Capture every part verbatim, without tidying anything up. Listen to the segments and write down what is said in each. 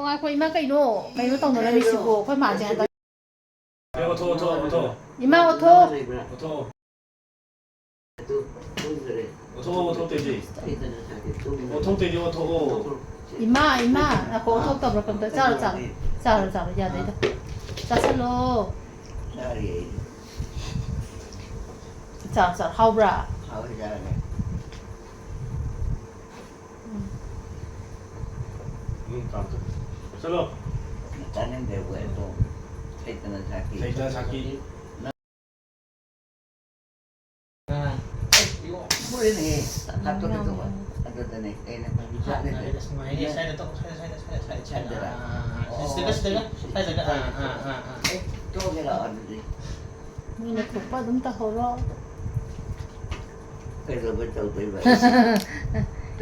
ꯉꯥꯏꯈꯣ, ꯏꯃꯥ, ꯀꯩꯅꯣ? ꯀꯩꯅꯣ ꯇꯧꯅꯔꯝꯃꯤꯁꯤꯕꯣ? ꯑꯩꯈꯣꯏ ꯃꯥꯁꯦ ꯍꯟꯗꯛ꯫ ꯑꯦ, ꯑꯣꯊꯣ, ꯑꯣꯊꯣ, ꯑꯣꯊꯣ꯫ ꯏꯃꯥ, ꯑꯣꯊꯣ꯫ ꯑꯣꯊꯣ꯫ ꯑꯣꯊꯣ, ꯑꯣꯊꯣ, ꯇꯦꯖꯤ꯫ ꯑꯣꯊꯣ, ꯇꯦꯖꯤ, ꯑꯣꯊꯣ꯫ ꯏꯃꯥ, ꯏꯃꯥ, ꯉꯥꯏꯈꯣ, ꯑꯣꯊꯣꯛꯇꯕ꯭ꯔꯥ ꯀꯝꯇ? ꯆꯥꯔꯣ, ꯆꯥꯔꯣ꯫ ꯆꯥꯔꯣ, ꯆꯥꯔꯣ, ꯌꯥꯗꯩꯗ꯫ ꯆꯥꯁꯜꯂꯣ꯫ ꯆꯥꯔꯣ, ꯆꯥꯔꯣ꯫ ꯍꯥꯎꯕ꯭ꯔꯥ? ꯍꯥꯎꯋꯦ, ꯆꯥꯔꯒꯦ꯫ ꯎꯝ꯫ ꯎꯝ, ꯆꯥꯝꯊꯣꯛ꯫ ꯆꯠꯂꯣ꯫ ꯆꯥꯅꯤꯡꯗꯦ, ꯋꯦꯠꯇꯣ꯫ ꯁꯩꯇꯅ ꯁꯥꯈꯤ꯫ ꯁꯩꯇꯅ ꯁꯥꯈꯤ꯫ ꯑꯥ꯫ ꯃꯨꯠꯂꯦꯅꯦꯍꯦ꯫ ꯍꯥꯠꯇꯣꯛꯀꯦ ꯇꯧꯕ꯫ ꯑꯗꯨꯗꯅꯦ ꯑꯩꯅ ꯍꯥꯠꯂꯦ꯫ ꯑꯁ, ꯅꯨꯡꯉꯥꯏꯌꯦ꯫ ꯁ꯭ꯋꯥꯏꯗ ꯇꯧ, ꯁ꯭ꯋꯥꯏꯗ, ꯁ꯭ꯋꯥꯏꯗ, ꯁ꯭ꯋꯥꯏꯗ, ꯁ꯭ꯋꯥꯏꯗ꯫ ꯁ꯭ꯋꯥꯏꯗꯔ? ꯑꯥ, ꯑꯥ, ꯑꯥ꯫ ꯑꯣ, ꯁꯤꯗ, ꯁꯤꯗꯒ, ꯁꯤ, ꯁꯤ, ꯁ꯭ꯋꯥꯏꯗꯒ꯫ ꯑꯥ, ꯑꯥ, ꯑꯥ, ꯑꯥ꯫ ꯑꯩ ꯇꯣꯛꯑꯒꯦꯔꯣ ꯑꯗꯨꯗꯤ? ꯅꯣꯏꯅ ꯊꯣꯛꯄ ꯑꯗꯨꯝ ꯇꯧꯍꯧꯔꯣ꯫ ꯀꯩꯗꯧꯕꯩ ꯇꯧꯗꯣꯏꯕ?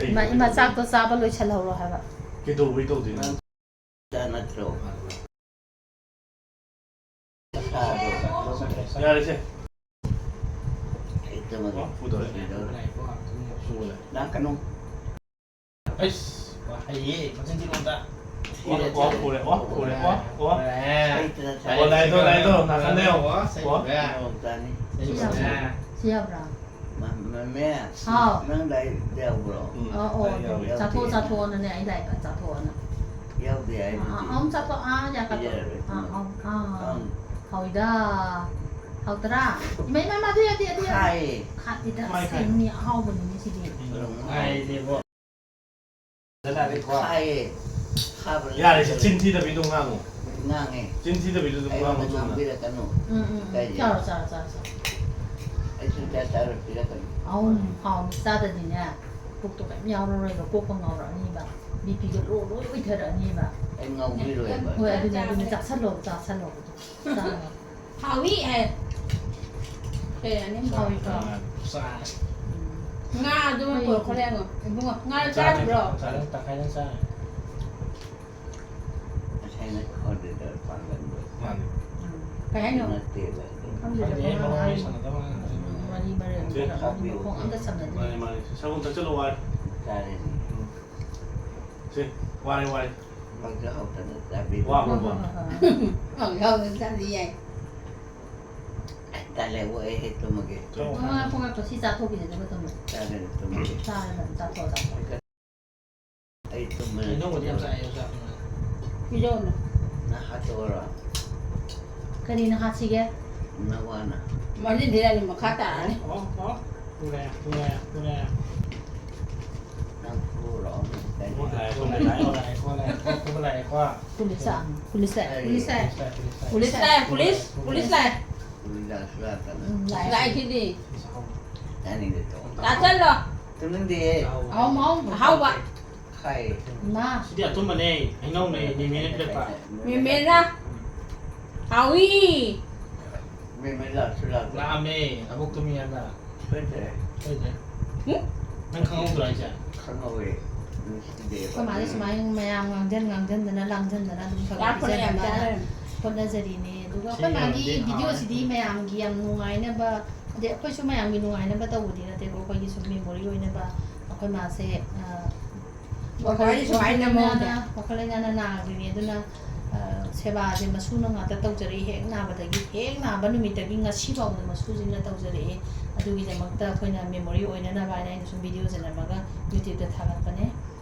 ꯏꯃꯥ, ꯏꯃꯥ, ꯆꯥꯛꯇꯣ ꯆꯥꯕ ꯂꯣꯏꯁꯜꯍꯧꯔꯣ ꯍꯥꯏꯕ꯫ ꯀꯩꯗꯧꯕꯩ ꯇꯧꯗꯣꯏꯅꯣ? ꯅꯪ ꯆꯥ ꯅꯠꯇ꯭ꯔꯣ? ꯌꯥꯔꯦꯁꯦ꯫ ꯍꯦꯛꯇꯃꯛ ꯋꯥ, ꯐꯨꯗꯧꯔꯦ꯫ ꯐꯨꯒꯅꯦ꯫ ꯂꯥꯛꯀꯅꯨ꯫ ꯑꯩꯁ, ꯋꯥ, ꯍꯩꯌꯦ, ꯃꯆꯤꯟ ꯊꯤꯕ ꯑꯝꯇ꯫ ꯋꯥ, ꯋꯥ, ꯐꯨꯔꯦ, ꯋꯥ, ꯐꯨꯔꯦ, ꯋꯥ, ꯋꯥ꯫ ꯐꯨꯔꯦ꯫ ꯍꯩꯇꯅ ꯁꯥꯏ꯫ ꯋꯥ, ꯂꯥꯏꯗꯣ, ꯂꯥꯏꯗꯣ, ꯅꯥꯀꯟꯗ ꯌꯦꯡꯉꯣ꯫ ꯋꯥ, ꯋꯥ꯫ ꯁꯩꯕ꯫ ꯅꯣꯡ ꯇꯥꯅꯤ꯫ ꯁꯤ ꯌꯥꯕ꯭ꯔꯥ? ꯁꯤ ꯌꯥꯕ꯭ꯔꯥ? ꯃ-, ꯃꯃꯦ꯫ ꯍꯥꯎ꯫ ꯅꯪ ꯂꯥꯏꯔꯤꯛ ꯌꯥꯎꯕ꯭ꯔꯣ? ꯎꯝ, ꯑ, ꯑꯣ, ꯂꯥꯏꯔꯤꯛ ꯌꯥꯎꯋꯦ꯫ ꯆꯥꯊꯣꯛ, ꯆꯥꯊꯣꯛꯑꯣꯅꯅꯦ, ꯑꯩ ꯂꯥꯏꯔꯤꯛ ꯆꯥꯊꯣꯛꯑꯣꯅ꯫ ꯌꯥꯎꯗꯦ ꯑꯥ, ꯍꯥꯏꯗꯨꯗꯤ꯫ ꯑꯥ, ꯑꯝ ꯆꯥꯊꯣꯛ, ꯑꯥ, ꯌꯥꯀꯠ-, ꯄꯤꯖꯔꯔꯣꯏ ꯑꯥ, ꯊꯝꯃꯣ꯫ ꯑꯥ, ꯑꯥ꯫ ꯑꯪ꯫ ꯍꯥꯎꯏꯗ꯫ ꯍꯥꯎꯇ꯭ꯔꯥ? ꯏꯃꯥ, ꯏꯃꯥ, ꯏꯃꯥ, ꯑꯗꯨ ꯌꯥꯗꯦ, ꯑꯗꯨ ꯌꯥꯗꯦ꯫ ꯈꯥꯏꯌꯦ꯫ ꯈꯥꯠꯂꯤꯗ, ꯃꯥꯏ ꯈꯥꯏ꯫ ꯁꯦꯝꯅꯤ ꯑꯍꯥꯎꯕꯅꯤꯅꯦ ꯁꯤꯗꯤ꯫ ꯎꯝ, ꯍꯥꯏꯗꯤꯕꯣ꯫ ꯈꯥꯏꯌꯦ꯫ ꯈꯥꯕ ꯌꯥꯔꯦ, ꯁꯤ ꯂꯩꯇ꯭ꯔꯦ꯫ ꯆꯤꯟ ꯊꯤꯗꯕꯤꯗꯣ ꯉꯥꯡꯉꯣ꯫ ꯉꯥꯡꯉꯦ꯫ ꯆꯤꯟ ꯊꯤꯗꯕꯤꯗꯣ ꯑꯗꯨꯝ ꯉꯥꯡꯉꯣ, ꯑꯩꯉꯣꯟꯗ ꯆꯨꯝꯅ꯫ ꯉꯥꯡꯕꯤꯔꯛꯀꯅꯨ꯫ ꯎꯝ, ꯎꯝ, ꯎꯝ꯫ ꯀꯩꯒꯤ? ꯆꯥꯔꯣ, ꯆꯥꯔꯣ, ꯆꯥꯔꯣ, ꯆꯥꯔꯣ꯫ ꯑꯩ ꯁꯨꯡꯆꯥ ꯆꯥꯔꯣꯏ, ꯄꯤꯔꯛꯀꯅꯨ꯫ ꯑꯍꯨꯝ ꯍꯥꯎꯅ ꯆꯥꯗꯗꯤꯅꯦ, ꯄꯨꯛꯇꯣ ꯀꯩꯝ ꯌꯥꯎꯔꯔꯣꯏꯕ, ꯀꯣꯛꯀ ꯉꯥꯎꯔꯛꯑꯅꯤꯕ, ꯕꯤ ꯄꯤꯒ ꯂꯣ ꯂꯣꯏ ꯑꯣꯏꯊꯔꯛꯑꯅꯤꯕ꯫ ꯑꯩ ꯉꯥꯎꯕꯤꯔꯣꯏꯕ꯫ ꯍꯣꯏ, ꯑꯗꯨꯅꯦ, ꯑꯗꯨꯅꯦ, ꯆꯥꯁꯜꯂꯣ, ꯆꯥꯁꯜꯂꯣ꯫ ꯆꯥꯔꯣ꯫ ꯍꯥꯎꯏ ꯍꯥꯏ꯫ ꯀꯩ ꯍꯥꯏꯅꯤ? ꯍꯥꯎꯏꯀꯣ? ꯆꯥꯔꯦ꯫ ꯎꯝ꯫ ꯉꯥ ꯑꯗꯨꯃ ꯍꯣꯏ꯫ ꯄꯨꯔꯛꯈꯣ ꯌꯦꯡꯉꯣ꯫ ꯏꯕꯨꯡꯉꯣ, ꯉꯥ ꯆꯥꯔꯦ, ꯆꯥꯗ꯭ꯔꯤꯕ꯭ꯔꯣ? ꯆꯥꯔꯦ, ꯇꯪꯈꯥꯏꯗꯪ ꯆꯥꯔꯦ꯫ ꯉꯁꯥꯏꯅ order ꯄꯥꯡꯒꯟꯗꯣ꯫ ꯃꯥꯅꯤ꯫ ꯀꯩ ꯍꯥꯏꯅꯣ? ꯅꯠꯇꯦꯕ꯫ ꯈꯪꯗꯦꯗ, ꯈꯪꯗꯦ, ꯄꯉꯥꯡ ꯃꯔꯣꯟ ꯃꯔꯤ ꯉꯥꯡꯉꯤ꯫ ꯁꯥꯟꯅꯗꯕ ꯉꯥꯡꯉꯤ꯫ ꯎꯝ, ꯃꯔꯤ ꯃꯔꯤ ꯁꯦ, ꯃꯈꯣꯡ ꯑꯝꯇ ꯁꯝꯅꯗꯦ꯫ ꯃꯥꯅꯤ, ꯃꯥꯅꯤ꯫ ꯁꯦ, ꯁꯒꯣꯜ ꯊꯛꯆꯜꯂꯣ, ꯋꯥꯔꯦ꯫ ꯆꯥꯔꯦꯅꯦ꯫ ꯎꯝ꯫ ꯁꯦ, ꯋꯥꯔꯦ, ꯋꯥꯔꯦ꯫ ꯍꯥꯎꯁꯨ ꯍꯥꯎꯇꯅ ꯆꯥꯕꯤꯕ꯫ ꯋꯥ, ꯋꯥ, ꯋꯥ꯫ ꯍꯥꯎ ꯌꯥꯎꯗꯅ ꯆꯥꯕꯗꯤ ꯌꯥꯏ꯫ ꯇꯜꯂꯦ, ꯑꯣ, ꯑꯩ ꯍꯦꯛ ꯇꯨꯝꯃꯒꯦ꯫ ꯆꯥꯎ꯫ ꯃꯉꯥ ꯄꯨꯡ ꯄꯣꯊꯤ ꯆꯥꯊꯣꯛꯈꯤꯁꯦ ꯑꯗꯨꯒ ꯇꯨꯝꯃꯣ꯫ ꯆꯥꯒꯦ, ꯇꯨꯝꯃꯒꯦ꯫ ꯆꯥꯔꯦ, ꯑꯗꯨꯝ ꯆꯥꯊꯣꯛꯑꯣ, ꯆꯥꯊꯣꯛꯑꯣ꯫ ꯑꯩ ꯇꯨꯝꯕ ꯍꯩꯅꯧꯕꯨꯗꯤ ꯌꯥꯝ ꯆꯥꯏ, ꯑꯩꯁꯨ ꯆꯥꯛ ꯇꯨꯝꯕꯗ꯫ ꯄꯤꯖꯧꯅꯦ꯫ ꯅꯪ ꯍꯥꯠꯇꯣꯛꯑꯣꯔꯣ? ꯀꯔꯤꯅ ꯍꯥꯠꯁꯤꯒꯦ? ꯅꯋꯥꯅ꯫ ꯃꯔꯤꯟꯗꯤ ꯂꯩꯔꯝꯃꯤ, ꯃꯈꯥ ꯇꯥꯔꯅꯤ꯫ ꯑꯣ, ꯑꯣ꯫ ꯄꯨꯔꯦ, ꯄꯨꯔꯦ, ꯄꯨꯔꯦ꯫ ꯅꯪ ꯐꯨꯔꯣ, ꯑꯃꯨꯛ ꯀꯩ? ꯄꯨꯔꯦ, ꯄꯨꯔꯦ, ꯄꯨꯔꯦ, ꯄꯨꯔꯦ, ꯄꯨꯔꯦ, ꯄꯨꯔꯦ꯫ ꯄꯨꯂꯤꯁ ꯂꯥꯛꯑꯝꯃꯤ, ꯄꯨꯂꯤꯁ ꯂꯥꯛꯑꯦ꯫ ꯄꯨꯂꯤꯁ ꯂꯥꯛꯑꯦ, ꯄꯨꯂꯤꯁ, ꯄꯨꯂꯤꯁ ꯂꯥꯛꯑꯦ, ꯄꯨꯂꯤꯁ, ꯄꯨꯂꯤꯁ ꯂꯥꯛꯑꯦ꯫ ꯄꯨꯂꯤꯁ ꯂꯥꯛꯑꯦ꯫ ꯎꯝ, ꯂꯥꯛꯑꯦ꯫ ꯂꯥꯛꯑꯦ ꯁꯤꯗꯤ꯫ ꯇꯥꯅꯤꯡꯗꯦ, ꯇꯣꯛꯑꯣ꯫ ꯇꯥꯁꯜꯂꯣ꯫ ꯇꯨꯝꯅꯤꯡꯗꯦ꯫ ꯑꯍꯥꯎꯕ, ꯑꯍꯥꯎꯕ꯫ ꯑꯍꯥꯎꯕ꯫ ꯈꯥꯏ꯫ ꯏꯃꯥ꯫ ꯁꯤꯗꯤ ꯑꯊꯨꯝꯕꯅꯦ, ꯍꯩꯅꯧꯅꯦ, ꯅꯦꯅꯦꯅ ꯄꯤꯔꯛꯄ꯫ ꯃꯦꯃꯦꯅ꯫ ꯍꯥꯎꯏ꯫ ꯃꯦꯃꯦ ꯂꯥꯛꯁꯨ ꯂꯥꯛꯇꯦ꯫ ꯂꯥꯛꯑꯝꯃꯦ, ꯑꯕꯣꯛ ꯇꯨꯝꯃꯤ ꯍꯥꯏꯕ꯫ ꯁꯣꯏꯗ꯭ꯔꯦ꯫ ꯁꯣꯏꯗ꯭ꯔꯦ꯫ ꯍꯨꯝ? ꯅꯪ ꯈꯪꯍꯧꯗ꯭ꯔꯣ ꯍꯥꯏꯁꯦ? ꯈꯪꯍꯧꯋꯦ꯫ ꯅꯨꯡꯁꯤꯗꯦꯕ꯫ ꯑꯩꯈꯣꯏ ꯃꯥꯁꯦ ꯁꯨꯃꯥꯏꯅ ꯃꯌꯥꯝ ꯉꯥꯡꯖꯟ ꯉꯥꯡꯖꯟꯗꯅ ꯂꯥꯡꯖꯟꯗꯅ ꯑꯗꯨꯝ ꯈꯔ ꯈꯔ ꯆꯥꯛꯄꯅ ꯌꯥꯝ ꯄꯤꯖꯅꯕ ꯆꯥꯔꯦ꯫ ꯍꯣꯠꯅꯖꯔꯤꯅꯦ꯫ ꯑꯗꯨꯒ ꯁꯤ ꯑꯩꯈꯣꯏ ꯃꯥꯒꯤ ꯌꯥꯝꯗꯤ ꯚꯤꯗꯤꯑꯣꯁꯤꯗꯤ ꯍꯥꯎꯋꯦ꯫ ꯃꯌꯥꯝꯒꯤ ꯌꯥꯝ ꯅꯨꯡꯉꯥꯏꯅꯕ, ꯑꯗꯩ ꯑꯩꯈꯣꯏꯁꯨ ꯃꯌꯥꯝꯒꯤ ꯅꯨꯡꯉꯥꯏꯅꯕ ꯇꯧꯕꯗꯤ ꯅꯠꯇꯦꯀꯣ, ꯑꯩꯈꯣꯏꯒꯤ ꯁꯨꯝ ꯃꯦꯃꯣꯔꯤ ꯑꯣꯏꯅꯕ꯫ ꯑꯩꯈꯣꯏ ꯃꯥꯁꯦ, ꯑ, ꯋꯥꯈꯜ ꯋꯥꯈꯜ ꯁꯨꯃꯥꯏꯅ ꯂꯩꯅꯥꯅ, ꯃꯑꯣꯡꯗ꯫ ꯋꯥꯈꯜ ꯂꯩꯅꯥꯅ ꯅꯥꯈ꯭ꯔꯤꯅꯦ꯫ ꯑꯗꯨꯅ, ꯑ, ꯁꯦꯕꯥꯁꯦ ꯃꯁꯨꯅ ꯉꯥꯛꯇ ꯇꯧꯖꯔꯛꯏ꯫ ꯍꯦꯛ ꯅꯥꯕꯗꯒꯤ, ꯍꯦꯛ ꯅꯥꯕ ꯅꯨꯃꯤꯠꯇꯒꯤ ꯉꯁꯤ ꯐꯥꯎꯕꯗ ꯃꯁꯨꯁꯤꯡꯅ ꯇꯧꯖꯔꯛꯏ꯫ ꯑꯗꯨꯒꯤꯗꯃꯛꯇ ꯑꯩꯈꯣꯏꯅ ꯃꯦꯃꯣꯔꯤ ꯑꯣꯏꯅꯅꯕ ꯍꯥꯏꯅ ꯑꯩꯅ ꯁꯨꯝ ꯚꯤꯗꯤꯑꯣꯁꯦ ꯅꯝꯃꯒ YouTube-ꯇ ꯊꯥꯒꯠꯄꯅꯦ꯫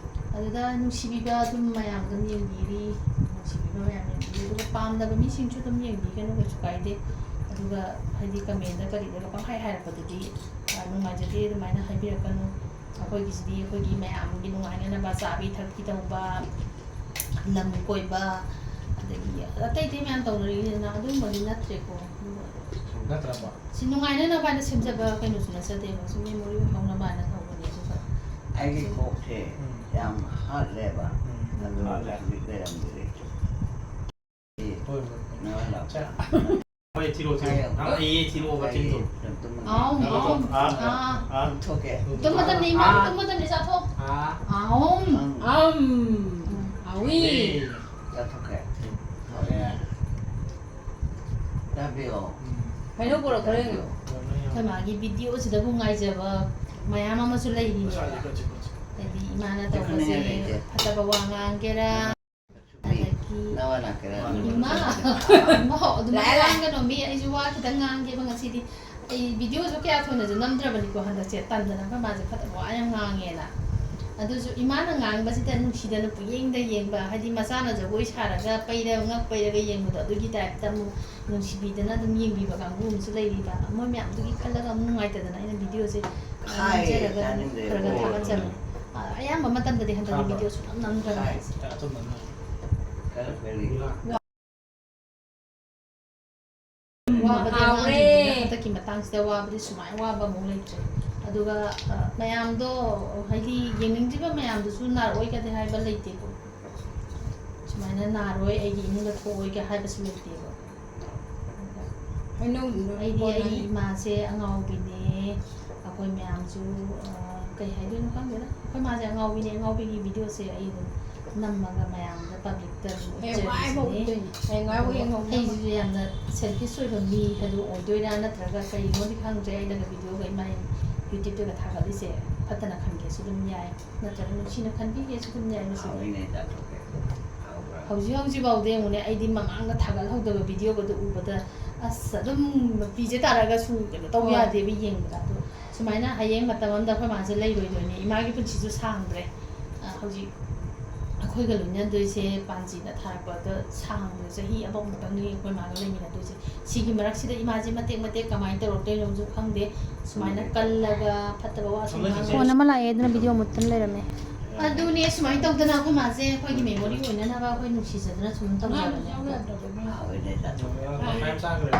ꯑꯗꯨꯗ ꯅꯨꯡꯁꯤꯕꯤꯕ ꯑꯗꯨꯝ ꯃꯌꯥꯝ ꯑꯗꯨꯝ ꯌꯦꯡꯕꯤꯔꯤ, ꯅꯨꯡꯁꯤꯕꯤꯕ ꯃꯌꯥꯝ ꯌꯦꯡꯕꯤꯔꯤ꯫ ꯑꯗꯨꯒ ꯄꯥꯝꯗꯕ ꯃꯤꯁꯤꯡꯁꯨ ꯑꯗꯨꯝ ꯌꯦꯡꯕꯤꯒꯅꯨ, ꯀꯩꯁꯨ ꯀꯥꯏꯗꯦ꯫ ꯑꯗꯨꯒ ꯍꯥꯏꯗꯤ comment-ꯇ ꯀꯔꯤꯗꯒ ꯄꯪꯍꯥꯏ ꯍꯥꯏꯔꯛꯄꯗꯨꯗꯤ, ꯑ, ꯅꯨꯡꯉꯥꯏꯖꯗꯦ, ꯑꯗꯨꯃꯥꯏꯅ ꯍꯥꯏꯕꯤꯔꯛꯀꯅꯨ꯫ ꯑꯩꯈꯣꯏꯒꯤꯁꯤꯗꯤ ꯑꯩꯈꯣꯏꯒꯤ ꯃꯌꯥꯝꯒꯤ ꯅꯨꯡꯉꯥꯏꯅꯅꯕ ꯆꯥꯕꯤ ꯊꯛꯄꯤ ꯇꯧꯕ, ꯂꯝ ꯀꯣꯏꯕ, ꯑꯗꯒꯤ ꯑꯇꯩ ꯑꯇꯩ ꯃꯌꯥꯝ ꯇꯧꯅꯔꯤꯅꯤꯗꯅ, ꯑꯗꯨꯝꯕꯗꯤ ꯅꯠꯇ꯭ꯔꯦꯀꯣ꯫ ꯑꯗꯨꯒ ꯅꯠꯇ꯭ꯔꯕ? ꯁꯤ ꯅꯨꯡꯉꯥꯏꯅꯅꯕ ꯍꯥꯏꯅ ꯁꯦꯝꯖꯕ ꯀꯩꯅꯣꯁꯨ ꯅꯠꯆꯗꯦꯕ, ꯁꯨꯝ memory ꯑꯣꯏꯍꯧꯅꯕ ꯍꯥꯏꯅ ꯇꯧꯕꯅꯦ꯫ ꯑꯗꯨꯒ ꯑꯩꯒꯤ ꯁꯨꯝ ꯀꯣꯛꯁꯦ ꯎꯝ꯫ ꯌꯥꯝ ꯍꯥꯠꯂꯦꯕ꯫ ꯎꯝ꯫ ꯑꯗꯨ ꯍꯥꯠꯂꯦ꯫ ꯍꯧꯖꯤꯛ ꯂꯩꯔꯝꯗ꯭ꯔꯦ꯫ ꯍꯣꯏ, ꯍꯣꯏ꯫ ꯅꯪ ꯂꯥꯛꯄ꯫ ꯆꯥ꯫ ꯍꯣꯏ, ꯊꯤꯔꯣ, ꯊꯤꯔꯣ꯫ ꯍꯥꯏꯌꯣ꯫ ꯅꯪ ꯑꯩ ꯊꯤꯔꯣ, ꯋꯥꯆꯤꯟꯗꯣ꯫ ꯑꯩ ꯇꯨꯝꯃꯒꯦ꯫ ꯑꯥꯎ, ꯅꯪ ꯑꯥꯎ꯫ ꯇꯨꯝ-, ꯑꯥ, ꯑꯥ꯫ ꯑꯥ꯫ ꯇꯨꯝꯊꯣꯛꯀꯦ꯫ ꯇꯨꯝ ꯃꯇꯝꯅꯤ, ꯏꯃꯥ, ꯑꯥ꯫ ꯇꯨꯝ ꯃꯇꯝꯅꯤ, ꯆꯥꯊꯣꯛ꯫ ꯑꯥ꯫ ꯑꯥꯎꯝ꯫ ꯑꯪ꯫ ꯑꯝ꯫ ꯎꯝ꯫ ꯑꯥꯎꯏ꯫ ꯑꯦ꯫ ꯆꯥꯊꯣꯛꯈ꯭ꯔꯦ꯫ ꯍꯥꯎꯔꯦ꯫ ꯆꯥꯕꯤꯌꯣ꯫ ꯎꯝ꯫ ꯍꯩꯅꯧ ꯄꯨꯔꯛꯈ꯭ꯔꯦ꯫ ꯆꯥꯕꯤꯌꯣ꯫ ꯑꯩꯈꯣꯏ ꯃꯥꯒꯤ ꯚꯤꯗꯤꯑꯣꯁꯤꯗꯕꯨ ꯉꯥꯏꯖꯕ ꯃꯌꯥꯝ ꯑꯃꯁꯨ ꯂꯩꯔꯤꯅꯦꯕ꯫ ꯍꯥꯏꯗꯤ ꯏꯃꯥꯅ ꯇꯧꯕꯁꯦ ꯐꯠꯇꯕ ꯋꯥ ꯉꯥꯡꯒꯦꯔꯥ, ꯅꯋꯥ ꯂꯥꯛꯀꯦꯔꯥ? ꯏꯃꯥ, ꯏꯃꯥ, ꯑꯗꯨꯃꯥꯏꯅ ꯂꯥꯛꯑꯦ, ꯂꯥꯛꯑꯦ꯫ ꯉꯥꯡꯒꯅꯣ ꯃꯤ, ꯑꯩꯁꯨ ꯋꯥ ꯈꯤꯇꯪ ꯉꯥꯡꯒꯦꯕ ꯉꯁꯤꯗꯤ꯫ ꯑꯩ ꯚꯤꯗꯤꯑꯣꯁꯨ ꯀꯌꯥ ꯊꯣꯏꯅꯁꯨ ꯅꯝꯗ꯭ꯔꯕꯅꯤꯀꯣ ꯍꯟꯗꯛꯁꯦ, ꯇꯟꯗꯅ ꯑꯩꯈꯣꯏ ꯃꯥꯁꯦ ꯐꯠꯇꯕ ꯋꯥ ꯌꯥꯝ ꯉꯥꯡꯉꯦꯅ꯫ ꯑꯗꯨꯁꯨ ꯏꯃꯥꯅ ꯉꯥꯡꯕꯁꯤꯗ ꯅꯨꯡꯁꯤꯗꯅ ꯄꯨꯛꯌꯦꯡꯗ ꯌꯦꯡꯕ, ꯍꯥꯏꯗꯤ ꯃꯆꯥꯅ ꯖꯒꯣꯏ ꯁꯥꯔꯒ ꯄꯩꯔ, ꯉꯛ ꯄꯩꯔꯒ ꯌꯦꯡꯕꯗꯣ, ꯑꯗꯨꯒꯤ ꯇꯥꯏꯞꯇ ꯑꯃꯨꯛ ꯅꯨꯡꯁꯤꯕꯤꯗꯅ ꯑꯗꯨꯝ ꯌꯦꯡꯕꯤꯕ ꯀꯥꯡꯕꯨ ꯑꯃꯁꯨ ꯂꯩꯔꯤꯕ꯫ ꯃꯣꯏ ꯃꯌꯥꯝꯗꯨꯒꯤ ꯈꯜꯂꯒ ꯑꯃꯨꯛ ꯅꯨꯡꯉꯥꯏꯇꯗꯅ ꯑꯩꯅ ꯚꯤꯗꯤꯑꯣꯁꯦ ꯍꯥꯏ, ꯅꯝꯖꯔꯒ ꯑꯗꯨꯝ ꯇꯥꯅꯤꯡꯗꯦ꯫ ꯈꯔ ꯈꯔ ꯊꯥꯒꯠꯆꯕꯅꯦ꯫ ꯑ, ꯑꯌꯥꯝꯕ ꯃꯇꯝꯗꯗꯤ ꯍꯟꯗꯛꯇꯤ ꯊꯥꯕ꯭ꯔꯣ? ꯚꯤꯗꯤꯑꯣ ꯁꯨꯡꯅꯝ ꯅꯝꯗ꯭ꯔꯕꯅꯦ ꯍꯥꯏ, ꯑꯩꯁꯦ꯫ ꯑꯆꯨꯝꯕ ꯑꯃ꯫ ꯈꯔ ꯈꯔ ꯂꯩ꯫ ꯋꯥꯕꯗꯤ ꯍꯥꯎꯔꯦ꯫ ꯑꯉꯥꯡꯁꯤꯡꯁꯤꯅ ꯍꯟꯗꯛꯀꯤ ꯃꯇꯥꯡꯁꯤꯗ ꯋꯥꯕꯗꯤ ꯁꯨꯃꯥꯏꯅ ꯋꯥꯕ ꯑꯃꯨꯛ ꯂꯩꯇ꯭ꯔꯦ꯫ ꯑꯗꯨꯒ, ꯑ, ꯃꯌꯥꯝꯗꯣ ꯍꯥꯏꯗꯤ ꯌꯦꯡꯅꯤꯡꯗ꯭ꯔꯤꯕ ꯃꯌꯥꯝꯗꯨꯁꯨ ꯅꯥꯔꯛꯑꯣꯏꯒꯗꯤ ꯍꯥꯏꯕ ꯂꯩꯇꯦꯀꯣ꯫ ꯁꯨꯃꯥꯏꯅ ꯅꯥꯔꯣꯏ, ꯑꯩꯒꯤ ꯏꯃꯨꯡꯗ ꯊꯣꯛꯑꯣꯏꯒ ꯍꯥꯏꯕꯁꯨ ꯂꯩꯇꯦꯕ꯫ ꯍꯩꯅꯧꯗꯨꯅ ꯑꯩꯗꯤ ꯀꯣꯟꯅꯅꯤ꯫ ꯑꯩꯒꯤ ꯏꯃꯥꯁꯦ ꯑꯉꯥꯎꯕꯤꯅꯦ, ꯑꯩꯈꯣꯏ ꯃꯌꯥꯝꯁꯨ, ꯑ, ꯀꯩ ꯍꯥꯏꯗꯣꯏꯅꯣ ꯈꯪꯗꯦꯗ꯫ ꯑꯩꯈꯣꯏ ꯃꯥꯁꯦ ꯑꯉꯥꯎꯕꯤꯅꯦ, ꯑꯉꯥꯎꯕꯤꯒꯤ ꯚꯤꯗꯤꯑꯣꯁꯦ ꯑꯩ ꯑꯗꯨꯝ ꯅꯝꯃꯒ ꯃꯌꯥꯝꯗ ꯄꯕ꯭ꯂꯤꯛꯇ ꯑꯗꯨꯝ ꯍꯌꯦꯡꯋꯥꯏꯐꯥꯎ ꯎꯠꯆꯔꯤꯁꯤꯅꯦ꯫ ꯎꯠꯇꯣꯏꯅꯦ꯫ ꯍꯌꯦꯡꯋꯥꯏꯐꯥꯎ ꯌꯦꯡꯍꯧꯅꯕ꯫ ꯑꯩꯁꯤꯁꯨ ꯌꯥꯝꯅ ꯁꯦꯜꯐꯤꯁ ꯑꯣꯏꯕ ꯃꯤ ꯑꯗꯨ ꯑꯣꯏꯗꯣꯏꯔꯥ, ꯅꯠꯇ꯭ꯔꯒ ꯀꯔꯤꯅꯣꯗꯤ ꯈꯪꯗ꯭ꯔꯦ, ꯑꯩꯅꯒ ꯚꯤꯗꯤꯑꯣꯒ ꯏꯃꯥ ꯌꯨꯇ꯭ꯌꯨꯕꯇꯒ ꯊꯥꯒꯠꯂꯤꯁꯦ ꯐꯠꯇꯅ ꯈꯟꯒꯦꯁꯨ ꯑꯗꯨꯝ ꯌꯥꯏ, ꯅꯠꯇ꯭ꯔꯒ ꯅꯨꯡꯁꯤꯅ ꯈꯟꯕꯤꯒꯦꯁꯨ ꯑꯗꯨꯝ ꯌꯥꯏ ꯃꯁꯤꯗꯤ꯫ ꯍꯥꯎꯏꯅꯦ, ꯆꯥꯊꯣꯛꯀꯦ꯫ ꯍꯥꯎꯕ꯭ꯔꯥ? ꯍꯧꯖꯤꯛ ꯍꯧꯖꯤꯛꯐꯥꯎꯗ ꯌꯦꯡꯉꯨꯅꯦ, ꯑꯩꯗꯤ ꯃꯃꯥꯡꯗ ꯊꯥꯒꯠꯍꯧꯗꯕ ꯚꯤꯗꯤꯑꯣꯒꯗꯣ ꯎꯕꯗ ꯑꯁ ꯑꯗꯨꯝ ꯄꯤꯖꯦ ꯇꯥꯔꯒꯁꯨ ꯀꯩꯅꯣ ꯇꯧ ꯍꯣꯏ꯫ ꯌꯥꯗꯦꯕ ꯌꯦꯡꯕꯗ꯫ ꯑꯗꯣ ꯁꯨꯃꯥꯏꯅ ꯍꯌꯦꯡ ꯃꯇꯝ ꯑꯃꯗ ꯑꯩꯈꯣꯏ ꯃꯥꯁꯦ ꯂꯩꯔꯣꯏꯗꯣꯏꯅꯦ꯫ ꯏꯃꯥꯒꯤ ꯄꯨꯟꯁꯤꯁꯨ ꯁꯥꯡꯗ꯭ꯔꯦ꯫ ꯑ, ꯍꯧꯖꯤꯛ ꯑꯩꯈꯣꯏꯒ ꯂꯣꯏꯅꯗꯣꯏꯁꯦ ꯄꯥꯟꯖꯤꯅ ꯊꯥꯔꯛꯄꯗ ꯁꯥꯡꯗ꯭ꯔꯦ, ꯆꯍꯤ ꯑꯃꯃꯨꯛꯇꯪꯅꯤ ꯑꯩꯈꯣꯏ ꯃꯥꯒ ꯂꯩꯃꯤꯟꯅꯗꯣꯏꯁꯦ꯫ ꯁꯤꯒꯤ ꯃꯔꯛꯁꯤꯗ ꯏꯃꯥꯁꯦ ꯃꯇꯦꯛ ꯃꯇꯦꯛ ꯀꯃꯥꯏꯅ ꯇꯧꯔꯛꯇꯣꯏꯅꯣꯁꯨ ꯈꯪꯗꯦ꯫ ꯁꯨꯃꯥꯏꯅ ꯈꯪꯗꯦ꯫ ꯀꯜꯂꯒ ꯐꯠꯇꯕ ꯋꯥꯁꯨ ꯊꯝꯃꯣꯏ ꯉꯥꯡꯉꯒ ꯐꯣꯟ ꯑꯃ ꯂꯥꯛꯑꯦ, ꯑꯗꯨꯅ ꯚꯤꯗꯤꯑꯣ ꯃꯨꯠꯇꯅ ꯂꯩꯔꯝꯃꯦ꯫ ꯑꯗꯨꯅꯦ, ꯁꯨꯃꯥꯏꯅ ꯇꯧꯗꯅ ꯑꯩꯈꯣꯏ ꯃꯥꯁꯦ ꯑꯩꯈꯣꯏꯒꯤ ꯃꯦꯃꯣꯔꯤ ꯑꯣꯏꯅꯅꯕ ꯑꯩꯈꯣꯏ ꯅꯨꯡꯁꯤꯖꯗꯅ ꯁꯨꯝ ꯇꯧꯖꯕꯅꯦ꯫ ꯍꯥꯎꯏꯅꯦ, ꯆꯥꯊꯣꯛꯀꯦ꯫ ꯃꯌꯥꯝ ꯆꯥꯈ꯭ꯔꯦ꯫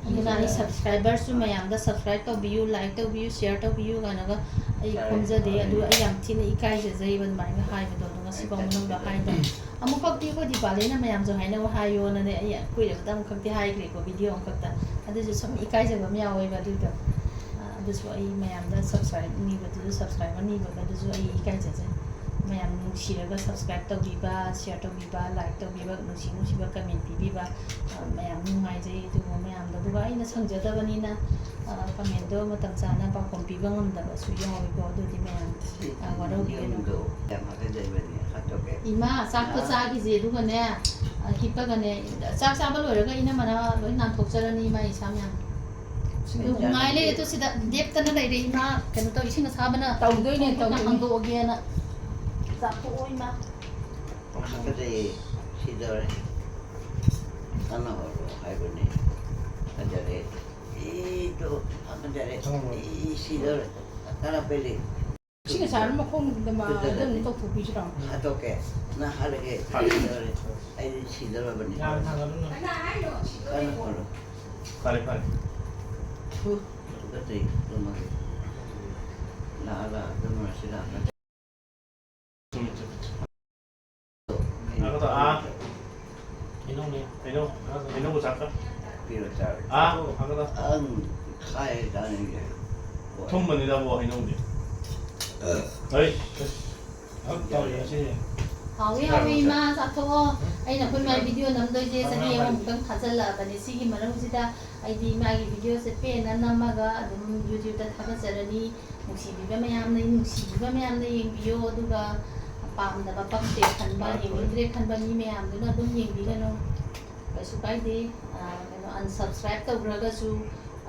ꯑꯗꯨꯅ ꯑꯩ ꯁꯕꯁꯀ꯭ꯔꯥꯏꯕꯔꯁꯨ ꯃꯌꯥꯝꯗ ꯁꯕꯁꯀ꯭ꯔꯥꯏꯕ ꯇꯧꯕꯤꯌꯨ, ꯂꯥꯏꯛ ꯇꯧꯕꯤꯌꯨ, ꯁꯤꯌꯔ ꯇꯧꯕꯤꯌꯨ ꯀꯥꯏꯅꯒ ꯑꯩ ꯈꯣꯝꯖꯗꯦ꯫ ꯑꯗꯨ ꯑꯩ ꯌꯥꯝ ꯊꯤꯅ ꯏꯀꯥꯏꯖꯖꯩꯕ ꯑꯗꯨꯃꯥꯏꯅ ꯍꯥꯏꯕꯗꯣ꯫ ꯑꯗꯣ ꯉꯁꯤꯐꯥꯎ ꯃꯅꯨꯡꯗ ꯍꯥꯏꯗ꯫ ꯑꯃꯨꯛꯈꯛꯇꯤ ꯑꯩꯈꯣꯏ ꯗꯤꯄꯥꯂꯤꯅ ꯃꯌꯥꯝꯁꯨ ꯍꯥꯏꯅꯧ ꯍꯥꯏꯌꯣꯅꯅꯦ, ꯑꯩ ꯀꯨꯏꯔꯕꯗ ꯑꯃꯨꯛꯈꯛꯇꯤ ꯍꯥꯏꯈ꯭ꯔꯦꯀꯣ, ꯚꯤꯗꯤꯑꯣ ꯑꯃꯈꯛꯇ꯫ ꯑꯗꯨꯁꯨ ꯁꯨꯝ ꯏꯀꯥꯏꯖꯕ ꯑꯃ ꯌꯥꯎꯋꯦꯕ ꯑꯗꯨꯗꯣ꯫ ꯑ, ꯑꯗꯨꯁꯨ ꯑꯩ ꯃꯌꯥꯝꯗ ꯁꯕꯁꯀ꯭ꯔꯥꯏꯕ ꯅꯤꯕꯗꯨꯁꯨ, ꯁꯕꯁꯀ꯭ꯔꯥꯏꯕꯔ ꯅꯤꯕꯒꯗꯨꯁꯨ ꯑꯩ ꯏꯀꯥꯏꯖꯖꯩ꯫ ꯃꯌꯥꯝ ꯅꯨꯡꯁꯤꯔꯒ subscribe ꯇꯧꯕꯤꯕ, share ꯇꯧꯕꯤꯕ, like ꯇꯧꯕꯤꯕ, ꯅꯨꯡꯁꯤ ꯅꯨꯡꯁꯤꯕ comment ꯄꯤꯕꯤꯕ, ꯑ, ꯃꯌꯥꯝ ꯅꯨꯡꯉꯥꯏꯖꯩ꯫ ꯑꯗꯨꯒ ꯃꯌꯥꯝꯗꯣ, ꯑꯗꯨꯒ ꯑꯩꯅ ꯁꯪꯖꯗꯕꯅꯤꯅ, ꯑ, commentꯗꯣ ꯃꯇꯝ ꯆꯥꯅ ꯄꯥꯎꯈꯨꯝ ꯄꯤꯕ ꯉꯝꯗꯕꯁꯨ ꯌꯥꯎꯏꯀꯣ꯫ ꯑꯗꯨꯗꯤ ꯃꯌꯥꯝ, ꯑ, ꯋꯥꯔꯧꯕꯤꯒꯅꯨ꯫ ꯌꯨꯝꯗꯣ ꯌꯥꯝ ꯍꯥꯀꯠꯆꯕꯅꯦ, ꯍꯥꯠꯇꯣꯛꯀꯦ꯫ ꯏꯃꯥ, ꯆꯥꯛꯇꯣ ꯑ꯫ ꯆꯥꯈꯤꯁꯦ, ꯑꯗꯨꯒꯅꯦ, ꯑ, ꯍꯤꯞꯄꯒꯅꯦ, ꯆꯥꯛ ꯆꯥꯕ ꯂꯣꯏꯔꯒ ꯏꯅꯝꯃꯅ ꯂꯣꯏ ꯅꯥꯟꯊꯣꯛꯆꯔꯅꯤ ꯏꯃꯥ ꯏꯁꯥ ꯃꯌꯥꯝ꯫ ꯑꯗꯨ ꯉꯥꯏ ꯂꯩꯔꯦ, ꯑꯗꯨ ꯁꯤꯗ ꯂꯦꯞꯇꯅ ꯂꯩꯔꯦ ꯏꯃꯥ, ꯀꯩꯅꯣ ꯇꯧ, ꯏꯁꯤꯡ ꯑꯁꯥꯕꯅ ꯇꯧꯗꯣꯏꯅꯦ, ꯈꯣꯡ ꯈꯨꯠꯅ ꯇꯧꯗꯣꯏꯅꯦ꯫ ꯍꯥꯡꯗꯣꯛꯑꯒꯦꯅ꯫ ꯆꯥꯊꯣꯛꯑꯣ ꯏꯃꯥ꯫ ꯍꯥꯀꯠꯆꯩꯌꯦ, ꯁꯤꯗꯧꯔꯦ꯫ ꯀꯟꯅ ꯍꯣꯠꯂꯣ ꯍꯥꯏꯕꯅꯦ꯫ ꯍꯥꯀꯠꯆꯔꯦ꯫ ꯏꯗꯣ ꯍꯥꯀꯠꯆꯔꯦ꯫ ꯏ ꯁꯤꯗꯧꯔꯦ꯫ ꯀꯟꯅ ꯄꯦꯜꯂꯤ꯫ ꯏꯁꯤꯡ ꯑꯁꯥꯕꯅ ꯃꯈꯣꯡꯗ ꯃꯥ ꯑꯗꯨꯝ ꯇꯧꯊꯣꯛꯄꯤꯁꯤꯔꯣ? ꯍꯥꯠꯇꯣꯛꯀꯦ꯫ ꯅꯪ ꯍꯥꯠꯂꯒꯦ꯫ ꯁꯤꯗꯧꯔꯦ꯫ ꯑꯩꯗꯤ ꯁꯤꯗꯧꯔꯕꯅꯤ꯫ ꯌꯥꯝ ꯊꯥꯡꯒꯠꯂꯨꯅꯨ꯫ ꯀꯟꯅ ꯍꯣꯠꯂꯣ꯫ ꯐꯔꯦ, ꯐꯔꯦ꯫ ꯊꯨ, ꯇꯨꯀꯠꯆꯩ, ꯇꯨꯝꯃꯒꯦ꯫ ꯂꯥꯛꯑ, ꯂꯥꯛꯑ, ꯇꯨꯝꯃꯨꯔꯁꯤ ꯂꯥꯛꯑꯒ꯫ ꯆꯨꯝꯃꯤ, ꯆꯨꯝꯃꯤ, ꯆꯨꯝꯃꯤ꯫ ꯍꯥꯏꯒꯗ꯭ꯔꯣ? ꯑꯥ꯫ ꯍꯩꯅꯧꯅꯦ꯫ ꯍꯩꯅꯧ, ꯍꯩꯅꯧ ꯆꯥꯛꯀ꯫ ꯄꯤꯔꯣ ꯆꯥꯔꯣ꯫ ꯑꯥ, ꯍꯥꯏꯒꯗ꯭ꯔꯣ? ꯑꯪ, ꯈꯥꯏ ꯆꯥꯅꯤꯡꯗꯦ꯫ ꯊꯨꯝꯕꯅꯤꯗ, ꯑꯕꯣ, ꯍꯩꯅꯧꯗꯤ꯫ ꯑ꯫ ꯍꯩ꯫ ꯑ, ꯇꯧꯔꯤꯁꯦ꯫ ꯍꯥꯎꯋꯤ, ꯍꯥꯎꯋꯤ, ꯏꯃꯥ, ꯆꯥꯊꯣꯛꯑꯣ꯫ ꯑꯩꯅ ꯑꯩꯈꯣꯏ ꯃꯥꯏ video ꯅꯝꯗꯣꯏꯁꯦ ꯆꯍꯤ ꯑꯃꯃꯨꯛꯇꯪ ꯐꯥꯖꯤꯜꯂꯛꯑꯕꯅꯤ꯫ ꯁꯤꯒꯤ ꯃꯅꯨꯡꯁꯤꯗ ꯑꯩꯗꯤ ꯏꯃꯥꯒꯤ videoꯁꯦ ꯄꯦꯟꯅ ꯅꯝꯃꯒ ꯑꯗꯨꯝ YouTubeꯇ ꯊꯥꯒꯠꯆꯔꯅꯤ꯫ ꯅꯨꯡꯁꯤꯕꯤꯕ ꯃꯌꯥꯝꯅ, ꯅꯨꯡꯁꯤꯕꯤꯕ ꯃꯌꯥꯝꯅ ꯌꯦꯡꯕꯤꯌꯣ, ꯑꯗꯨꯒ ꯄꯥꯝꯗꯕ, ꯄꯛꯇꯦ ꯈꯟꯕ, ꯌꯦꯡꯅꯤꯡꯗ꯭ꯔꯦ ꯈꯟꯕ ꯃꯤ ꯃꯌꯥꯝꯗꯨꯅ ꯑꯗꯨꯝ ꯌꯦꯡꯕꯤꯒꯅꯨ, ꯀꯩꯁꯨ ꯀꯥꯏꯗꯦ꯫ ꯑ, ꯀꯩꯅꯣ, unsubscribe ꯇꯧꯈ꯭ꯔꯒꯁꯨ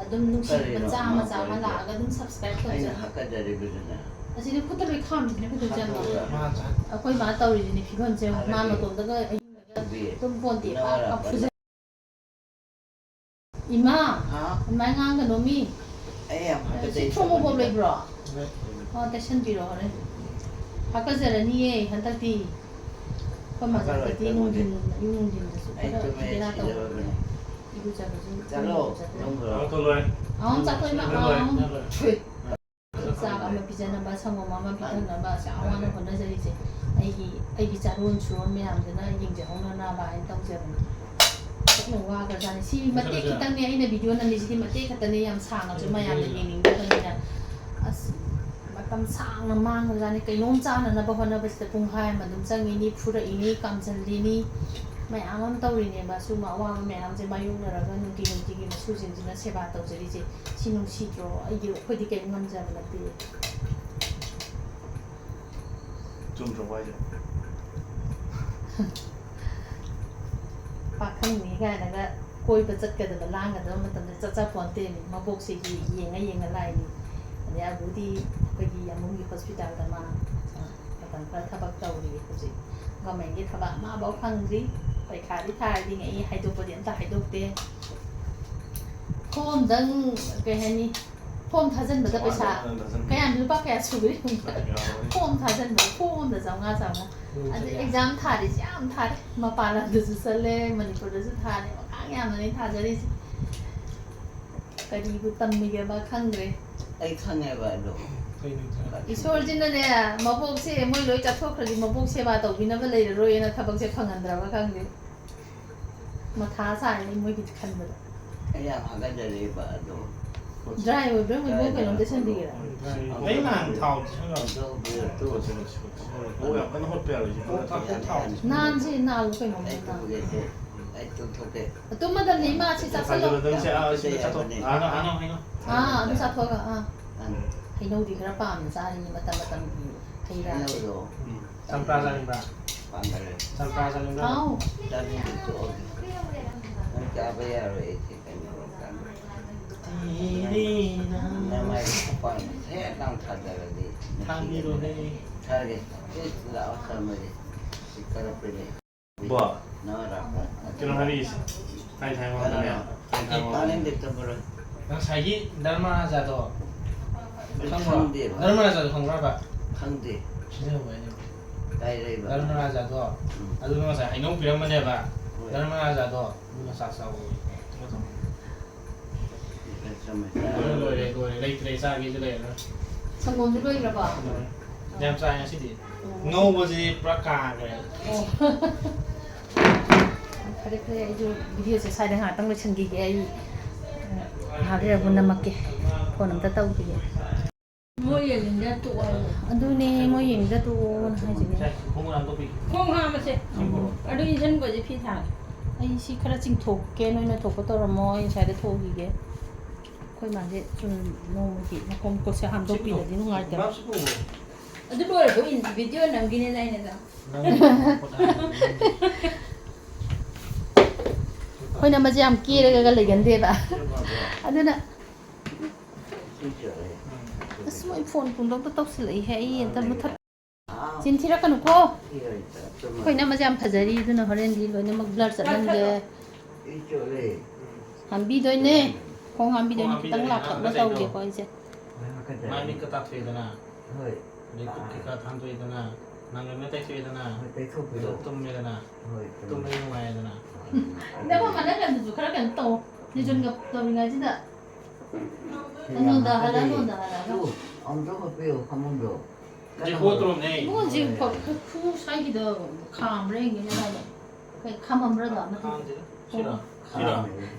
ꯑꯗꯨꯝ ꯅꯨꯡꯁꯤꯕ ꯀꯔꯤꯅꯣ? ꯃꯆꯥ ꯃꯆꯥ ꯑꯃ ꯃꯥ ꯂꯥꯛꯑꯒ ꯑꯗꯨꯝ subscribe ꯑꯩꯅ ꯇꯧꯖꯔꯣ꯫ ꯍꯥꯀꯠꯆꯔꯤꯕꯗꯨꯅ ꯑꯁꯤꯗꯤ ꯈꯨꯠꯇ ꯂꯣꯏ ꯈꯥꯝꯃꯤꯁꯤꯅꯦ, ꯈꯨꯠꯇ ꯆꯪꯉꯦ꯫ ꯍꯥꯀꯠꯆꯕ꯫ ꯑꯩꯈꯣꯏ ꯃꯥ ꯇꯧꯔꯤꯁꯤꯅꯦ ꯐꯤꯕꯝꯁꯦ, ꯃꯥ ꯍꯥꯟꯅꯗꯤ ꯃꯇꯣꯝꯗꯒ ꯑꯍꯤꯡꯗꯒ ꯅꯨꯄꯤ ꯇꯨꯝ ꯄꯣꯟꯇꯦ, ꯄꯥꯛ ꯅꯋꯥ ꯄꯥꯛ ꯐꯨꯖ-, ꯏꯃꯥ, ꯍꯥ? ꯑꯗꯨꯃꯥꯏꯅ ꯉꯥꯡꯒꯅꯣ ꯃꯤ꯫ ꯑꯩ ꯌꯥꯝ ꯁꯤ ꯍꯥꯀꯠꯆꯩ ꯊꯣꯡꯕ ꯐꯥꯎ ꯇꯧꯕꯅꯤꯗ꯫ ꯂꯩꯕ꯭ꯔꯣ? ꯂꯩ꯫ ꯑꯣ, ꯇꯩꯁꯟꯕꯤꯔꯣ ꯍꯣꯔꯦꯟ꯫ ꯍꯥꯀꯠꯆꯔꯅꯤꯌꯦ ꯍꯟꯗꯛꯇꯤ꯫ ꯑꯩꯈꯣꯏ ꯃꯥꯁꯦ ꯍꯥꯀꯠꯆꯔꯣꯏ, ꯍꯟꯗꯛꯇꯤ ꯇꯧꯕꯨꯗꯤ꯫ ꯅꯨꯡꯊꯤꯟ, ꯑꯌꯨꯛ ꯅꯨꯡꯊꯤꯟꯗꯁꯨ ꯑꯩ ꯈꯔ ꯇꯨꯝꯃꯦ, ꯕꯦꯔꯥ ꯇꯧꯕꯅꯦ꯫ ꯁꯤꯗꯧꯔꯕꯅꯦ꯫ ꯏꯔꯨꯖꯕꯁꯨ ꯆꯠꯂꯣ, ꯊꯦꯡꯅ ꯆꯠꯂꯣ꯫ ꯅꯪꯕꯨꯔꯣ? ꯑꯥꯎ, ꯆꯥꯊꯣꯛ ꯏꯃꯥ, ꯆꯠꯂꯣꯏ, ꯑꯥꯎ꯫ ꯆꯠꯂꯣꯏ꯫ ꯆꯥꯛ ꯑꯃ ꯄꯤꯖꯅꯕ, ꯁꯪꯒꯣꯝ ꯑꯃ ꯄꯤꯊꯛꯅꯕ, ꯑꯁꯨꯛ ꯌꯥꯝ ꯋꯥꯅ ꯍꯣꯠꯅꯖꯔꯤꯁꯦ꯫ ꯑꯩꯒꯤ, ꯑꯩꯒꯤ ꯆꯥꯔꯣꯟ ꯁꯨꯔꯣꯟ ꯃꯌꯥꯝꯗꯨꯅ ꯌꯦꯡꯖꯍꯧꯅꯅꯕ ꯍꯥꯏꯅ ꯇꯧꯖꯕꯅꯤ꯫ ꯑꯣꯟꯊꯣꯛꯅ ꯋꯥꯈ꯭ꯔꯖꯥꯠꯅꯤ꯫ ꯁꯤ ꯃꯇꯦꯛ ꯈꯤꯇꯪꯅꯦ ꯑꯩꯅ video ꯅꯝꯃꯤꯁꯤꯗꯤ, ꯃꯇꯦꯛ ꯈꯛꯇꯅꯦ, ꯌꯥꯝ ꯁꯥꯡꯉꯁꯨ ꯃꯌꯥꯝꯅ ꯌꯦꯡꯅꯤꯡꯗꯕꯅꯤꯅ꯫ ꯑꯁ, ꯃꯇꯝ ꯁꯥꯡꯅ ꯃꯥꯡꯈ꯭ꯔꯖꯥꯠꯅꯤ꯫ ꯀꯩꯅꯣꯝ ꯆꯥꯅꯅꯕ ꯍꯣꯠꯅꯕꯁꯤꯗ ꯄꯨꯡꯈꯥꯏ ꯑꯃ ꯑꯗꯨꯝ ꯆꯪꯉꯤꯅꯤ, ꯐꯨꯔꯛꯏꯅꯤ, ꯀꯥꯝꯁꯤꯜꯂꯤꯅꯤ, ꯃꯌꯥꯝ ꯑꯃ ꯇꯧꯔꯤꯅꯦꯕ꯫ ꯁꯨꯝꯕ ꯑꯋꯥꯕ ꯃꯌꯥꯝꯁꯦ ꯃꯥꯌꯣꯛꯅꯔꯒ ꯅꯨꯡꯇꯤ ꯅꯨꯡꯇꯤꯒꯤ ꯃꯁꯨꯁꯤꯡꯁꯤꯅ ꯁꯦꯕꯥ ꯇꯧꯖꯔꯤꯁꯦ ꯁꯤ ꯅꯨꯡꯁꯤꯗ꯭ꯔꯣ? ꯑꯩꯗꯤ, ꯑꯩꯈꯣꯏꯗꯤ ꯀꯔꯤꯝ ꯉꯝꯖꯕ ꯅꯠꯇꯦ꯫ ꯆꯨꯝꯗ꯭ꯔꯣ ꯍꯥꯏꯁꯦ? ꯄꯥꯈꯪꯅꯤ ꯀꯥꯏꯅꯒ ꯀꯣꯏꯕ ꯆꯠꯀꯗꯕ, ꯂꯥꯡꯒꯗꯕ ꯃꯇꯝꯗ ꯆꯠꯆꯄꯣꯟꯇꯦꯅꯦ꯫ ꯃꯕꯣꯛꯁꯤꯒꯤ ꯌꯦꯡꯉ ꯌꯦꯡꯉ ꯂꯥꯛꯏꯅꯤ꯫ ꯑꯗꯩ ꯑꯕꯨꯗꯤ ꯑꯩꯈꯣꯏꯒꯤ ꯌꯥꯝꯕꯨꯡꯒꯤ ꯍꯣꯁꯄꯤꯇꯥꯜꯗ ꯃꯥ ꯃꯇꯝ ꯈꯔ ꯊꯕꯛ ꯇꯧꯔꯤ ꯍꯧꯖꯤꯛ꯫ ꯒꯣꯔꯃꯦꯟꯒꯤ ꯊꯕꯛ ꯑꯃꯐꯥꯎ ꯐꯪꯗ꯭ꯔꯤ꯫ ꯄꯔꯤꯈꯥꯗꯤ ꯊꯥꯔꯗꯤ ꯑꯩ ꯍꯥꯏꯗꯣꯛꯄꯗꯤ ꯑꯝꯇ ꯍꯥꯏꯗꯣꯛꯇꯦ꯫ ꯐꯣꯝꯗꯪ, ꯀꯩ ꯍꯥꯏꯅꯤ, ꯐꯣꯝ ꯊꯥꯖꯤꯟꯕꯗ ꯄꯩꯁꯥ ꯆꯥꯝꯃꯉꯥ ꯆꯥꯝꯃꯉꯥ ꯊꯥꯖꯤꯟꯕ꯫ ꯀꯌꯥꯝ, ꯂꯨꯄꯥ ꯀꯌꯥ ꯁꯨꯈ꯭ꯔꯦ? ꯌꯥꯝꯃꯦ꯫ ꯐꯣꯝ ꯊꯥꯖꯤꯟꯕꯗ ꯐꯣꯝ ꯑꯃꯗ ꯆꯥꯝꯃꯉꯥ, ꯆꯥꯝꯃꯉꯥ꯫ ꯎꯝ, ꯑꯗꯩ ꯆꯥꯝꯃꯉꯥ꯫ ꯑꯦꯛꯖꯥꯝ ꯊꯥꯔꯤꯁꯦ ꯌꯥꯝ ꯊꯥꯔꯦ꯫ ꯃꯄꯥꯟ ꯂꯝꯗꯁꯨ ꯆꯠꯂꯦ, ꯃꯅꯤꯄꯨꯔꯗꯁꯨ ꯊꯥꯔꯦ, ꯃꯈꯥ ꯌꯥꯝꯅꯅꯦ ꯊꯥꯖꯔꯤꯁꯦ꯫ ꯀꯔꯤꯕꯨ ꯇꯝꯃꯤꯒꯦꯕ ꯈꯪꯗ꯭ꯔꯦ꯫ ꯑꯩ ꯈꯪꯉꯦꯕ ꯑꯗꯣ꯫ ꯀꯩꯅꯣ ꯊꯥꯔꯤꯁꯦ? ꯏꯁꯣꯔꯁꯤꯅꯅꯦ, ꯃꯕꯣꯛꯁꯦ ꯃꯣꯏ ꯂꯣꯏ ꯆꯠꯊꯣꯛꯈ꯭ꯔꯗꯤ ꯃꯕꯣꯛ ꯁꯦꯕꯥ ꯇꯧꯕꯤꯅꯕ ꯂꯩꯔꯔꯣꯏꯅ ꯊꯕꯛꯁꯦ ꯐꯪꯍꯟꯗ꯭ꯔꯕ ꯈꯪꯗꯦ꯫ ꯃꯊꯥ ꯁꯥꯏ ꯑꯩ ꯃꯣꯏꯒꯤꯗꯤ ꯈꯟꯕꯗ꯫ ꯑꯩ ꯌꯥꯝ ꯍꯥꯒꯠꯆꯔꯤꯕ ꯑꯗꯣ꯫ ꯗ꯭ꯔꯥꯏ ꯑꯣꯏꯕ꯭ꯔꯥ? ꯃꯣꯏ ꯀꯩꯅꯣꯝ ꯇꯩꯁꯟꯕꯤꯒꯦꯔꯥ? ꯑꯩ ꯅꯍꯥꯟ ꯊꯥꯎ ꯇꯩꯁꯟꯈ꯭ꯔꯕꯅꯦ꯫ ꯑꯗꯨ, ꯑꯗꯨ, ꯑꯗꯨ, ꯑꯗꯨ, ꯑꯣ, ꯌꯥꯝ ꯀꯟꯅ ꯍꯣꯠꯄ ꯌꯥꯔꯣꯏ ꯁꯤ꯫ ꯀꯣꯛ ꯊꯥꯛꯄ ꯊꯥꯎ꯫ ꯅꯍꯥꯟꯁꯦ ꯅꯥꯔꯨ ꯀꯩꯅꯣꯝ ꯑꯩ ꯇꯧꯕ꯫ ꯇꯨꯝꯒꯦ, ꯑꯩ ꯇꯨꯝꯊꯣꯛꯀꯦ꯫ ꯇꯨꯝꯃꯗꯝꯅꯦ ꯏꯃꯥ, ꯁꯤ ꯆꯥꯁꯜꯂꯣ꯫ ꯊꯥꯡꯖꯤꯜꯂꯗꯝꯁꯦ, ꯑꯥ, ꯁꯤꯗ ꯆꯥꯊꯣꯛ꯫ ꯍꯩꯅꯧ, ꯍꯩꯅꯧ, ꯍꯩꯅꯧ꯫ ꯑꯥ, ꯑꯗꯨ ꯆꯥꯊꯣꯛꯑꯒ, ꯑꯥ꯫ ꯑꯥ꯫ ꯍꯩꯅꯧꯗꯤ ꯈꯔ ꯄꯥꯝꯅ ꯆꯥꯔꯤꯅꯦ ꯃꯇꯝ ꯃꯇꯝꯒꯤ ꯍꯩ ꯔꯥꯁꯦ꯫ ꯍꯩꯅꯧꯗꯣ꯫ ꯎꯝ꯫ ꯆꯝꯄ꯭ꯔꯥ ꯆꯥꯅꯤꯡꯕ꯭ꯔꯥ? ꯄꯥꯝꯗꯔꯦ꯫ ꯆꯝꯄ꯭ꯔꯥ ꯆꯥꯅꯤꯡꯕ꯭ꯔꯥ? ꯑꯥꯎ꯫ ꯆꯥꯅꯤꯡꯗꯦ, ꯇꯣꯛꯑꯒꯦ꯫ ꯅꯪ ꯆꯥꯕ ꯌꯥꯔꯣꯏ, ꯑꯩ ꯁꯤ ꯀꯩꯅꯣ ꯇꯧꯔꯀꯥꯟꯗ꯫ ꯅꯃꯥꯏ ꯈꯨꯄꯥꯛꯅ ꯁꯦꯠ ꯂꯥꯎ ꯊꯥꯗꯔꯗꯤ ꯊꯥꯕꯤꯔꯣꯍꯦ꯫ ꯊꯥꯒꯦ꯫ ꯑꯦ, ꯂꯥꯛꯑꯣ, ꯆꯥꯝꯃꯒꯤ꯫ ꯁꯤ ꯀꯔꯞꯄꯅꯦ꯫ ꯕꯣ꯫ ꯅꯪ ꯂꯥꯛꯄ꯫ ꯀꯩꯅꯣ ꯍꯥꯏꯔꯛꯏꯁꯦ? ꯊꯥꯏ ꯊꯥꯏ ꯃꯃꯥꯡꯗꯅꯦ꯫ ꯀꯅꯥꯅꯣ? ꯊꯥꯏ ꯊꯥꯏ ꯃꯃꯥꯡꯗꯅꯦ꯫ ꯇꯥꯅꯤꯡꯗꯦ, ꯇꯝꯃꯔꯣꯏ꯫ ꯉꯁꯥꯏꯒꯤ ꯙꯔꯃꯔꯥꯖꯥꯗꯣ ꯑꯩ ꯈꯪꯕ꯭ꯔꯣ? ꯈꯪꯗꯦꯕ꯫ ꯙꯔꯃꯔꯥꯖꯥꯗꯣ ꯈꯪꯕ꯭ꯔꯕ? ꯈꯪꯗꯦ꯫ ꯁꯤꯗ ꯍꯧꯕ ꯍꯥꯏꯅꯦ꯫ ꯀꯥꯏ ꯂꯩꯕ? ꯙꯔꯃꯔꯥꯖꯥꯗꯣ꯫ ꯎꯝ꯫ ꯑꯗꯨꯅ ꯉꯁꯥꯏ ꯍꯩꯅꯧ ꯄꯤꯔꯝꯕꯅꯦꯕ꯫ ꯍꯣꯏ꯫ ꯙꯔꯃꯔꯥꯖꯥꯗꯣ꯫ ꯑꯗꯨꯅ ꯆꯥꯛ ꯆꯥꯎꯑꯣꯌꯦ꯫ ꯂꯣꯏꯔꯦ, ꯂꯣꯏꯔꯦ, ꯂꯣꯏꯔꯦ꯫ ꯂꯩꯇ꯭ꯔꯦ, ꯆꯥꯒꯦꯁꯨ ꯂꯩꯔꯔꯣꯏ꯫ ꯁꯪꯒꯣꯝꯁꯨ ꯂꯣꯏꯈ꯭ꯔꯕꯣ? ꯂꯣꯏꯔꯦ꯫ ꯌꯥꯝ ꯆꯥꯏ ꯉꯁꯤꯗꯤ꯫ ꯑꯣ꯫ ꯉꯧꯕꯁꯤ ꯄꯨꯔꯥ ꯀꯥꯈ꯭ꯔꯦ꯫ ꯑꯣ꯫ ꯐꯔꯦ, ꯐꯔꯦ, ꯑꯩꯁꯨ ꯚꯤꯗꯤꯑꯣꯁꯦ ꯁ꯭ꯋꯥꯏꯗ ꯉꯥꯏꯍꯥꯛꯇꯪ ꯂꯣꯏꯁꯤꯟꯈꯤꯒꯦ꯫ ꯑꯩ ꯉꯥꯏꯍꯥꯛ ꯂꯩꯔꯒ ꯅꯝꯃꯛꯀꯦ꯫ ꯐꯣꯟ ꯑꯝꯇ ꯇꯧꯈꯤꯒꯦ꯫ ꯃꯣꯏ ꯌꯦꯡꯅꯤꯡꯗ ꯇꯣꯛꯑꯣ ꯍꯥꯏꯕ꯫ ꯑꯗꯨꯅꯦ, ꯃꯣꯏ ꯌꯦꯡꯅꯤꯡꯗ ꯇꯣꯛꯑꯣꯅ ꯍꯥꯏꯁꯤꯅꯦ꯫ ꯉꯁꯥꯏ ꯈꯣꯡ ꯍꯥꯝꯗꯣꯛꯄꯤ꯫ ꯈꯣꯡ ꯍꯥꯝꯕꯁꯦ꯫ ꯁꯤꯕꯨꯔꯣ? ꯑꯗꯨ ꯏꯟꯁꯤꯟꯕꯁꯦ ꯐꯤ ꯊꯥꯒꯦ꯫ ꯑꯩ ꯁꯤ ꯈꯔ ꯆꯤꯡꯊꯣꯛꯀꯦ, ꯅꯣꯏꯅ ꯊꯣꯛꯄ ꯇꯧꯔꯝꯃꯣ, ꯑꯩ ꯉꯁꯥꯏꯗ ꯊꯣꯛꯈꯤꯒꯦ꯫ ꯑꯩꯈꯣꯏ ꯃꯥꯁꯦ ꯁꯨꯝ ꯅꯣꯡꯃꯒꯤ ꯃꯈꯣꯝ ꯃꯈꯨꯠꯁꯦ ꯍꯥꯝꯗꯣꯛꯄꯤꯔꯗꯤ ꯅꯨꯡꯉꯥꯏꯇꯕ꯫ ꯁꯤꯕꯨꯔꯣ? ꯑꯗꯨ ꯂꯣꯏꯔꯕꯣ? ꯏꯟ-, ꯚꯤꯗꯤꯑꯣ ꯅꯝꯈꯤꯅꯦꯅ ꯑꯩꯅ ꯅꯪ꯫ ꯑꯩꯈꯣꯏꯅ ꯃꯁꯦ ꯌꯥꯝ ꯀꯦꯔꯒ ꯂꯩꯒꯟꯗꯦꯕ꯫ ꯑꯗꯨꯅ ꯑꯁ, ꯃꯣꯏ ꯐꯣꯟ ꯄꯨꯡꯇꯧꯗ ꯇꯧꯁꯤꯜꯂꯛꯏꯍꯦ꯫ ꯑꯩ ꯑꯝꯇ ꯃꯨꯊꯠ-, ꯆꯤꯟ ꯊꯤꯔꯛꯀꯅꯨꯀꯣ꯫ ꯑꯩꯈꯣꯏ ꯏꯅꯝꯃꯁꯦ ꯌꯥꯝ ꯐꯖꯔꯤ, ꯑꯗꯨꯅ ꯍꯣꯔꯦꯟꯗꯤ ꯂꯣꯏꯅꯃꯛ ꯕ꯭ꯂꯔ ꯆꯠꯍꯟꯒꯦ꯫ ꯍꯥꯝꯕꯤꯗꯣꯏꯅꯦ꯫ ꯈꯣꯡ ꯍꯥꯝꯕꯤꯗꯣꯏꯅꯦ꯫ ꯈꯤꯇꯪ ꯂꯥꯞꯊꯣꯛꯅ ꯇꯧꯒꯦꯀꯣ ꯑꯩꯁꯦ꯫ ꯃꯥꯏ ꯃꯤꯠꯀ ꯇꯥꯊꯣꯛꯑꯦꯗꯅ꯫ ꯍꯣꯏ꯫ ꯑꯗꯩ ꯈꯨꯠ ꯀꯩꯀꯥ ꯊꯥꯡꯗꯣꯛꯑꯦꯗꯅ꯫ ꯅꯪꯒꯟꯒ ꯇꯩꯊꯣꯛꯑꯦꯗꯅ꯫ ꯍꯣꯏ, ꯇꯩꯊꯣꯛꯄꯤꯔꯣ꯫ ꯑꯗꯨꯒ ꯇꯨꯝꯃꯦꯗꯅ꯫ ꯍꯣꯏ, ꯇꯨꯝꯃꯦ꯫ ꯇꯨꯝꯕꯗꯤ ꯅꯨꯡꯉꯥꯏꯌꯦꯗꯅ꯫ ꯎꯝ꯫ ꯅꯪ ꯃꯃꯥ ꯅꯪꯒꯟꯗꯨꯁꯨ ꯈꯔ ꯀꯩꯅꯣ ꯇꯧ꯫ ꯅꯤꯖꯨꯟꯒ ꯇꯧꯔꯤꯉꯩꯁꯤꯗ꯫ ꯁꯤ ꯌꯥꯝ ꯅꯣꯟꯊꯍꯜꯂ, ꯍꯥꯀꯠꯆꯩꯌꯦ꯫ ꯅꯣꯟꯊꯍꯜꯂꯒ꯫ ꯇꯨ, ꯑꯃꯨꯛꯇ ꯍꯣꯠꯄꯤꯌꯨ, ꯐꯃꯨꯡꯗꯣ꯫ ꯍꯧꯖꯤꯛ ꯍꯣꯠꯇ꯭ꯔꯣꯕꯅꯦ꯫ ꯏꯕꯨꯡꯉꯣ, ꯍꯧꯖꯤꯛ ꯈꯨ ꯁ꯭ꯋꯥꯏꯒꯤꯗꯣ ꯈꯥꯝꯕ꯭ꯔꯥ ꯌꯦꯡꯒꯦꯅꯦ ꯅꯪꯗꯣ꯫ ꯀꯩ ꯈꯥꯝꯃꯝꯕ꯭ꯔꯥꯗꯣ ꯑꯃꯗꯤ? ꯈꯥꯝꯁꯤꯔ? ꯁꯤꯔꯣ? ꯁꯤꯔꯣ? ꯈꯥꯝꯃꯦ꯫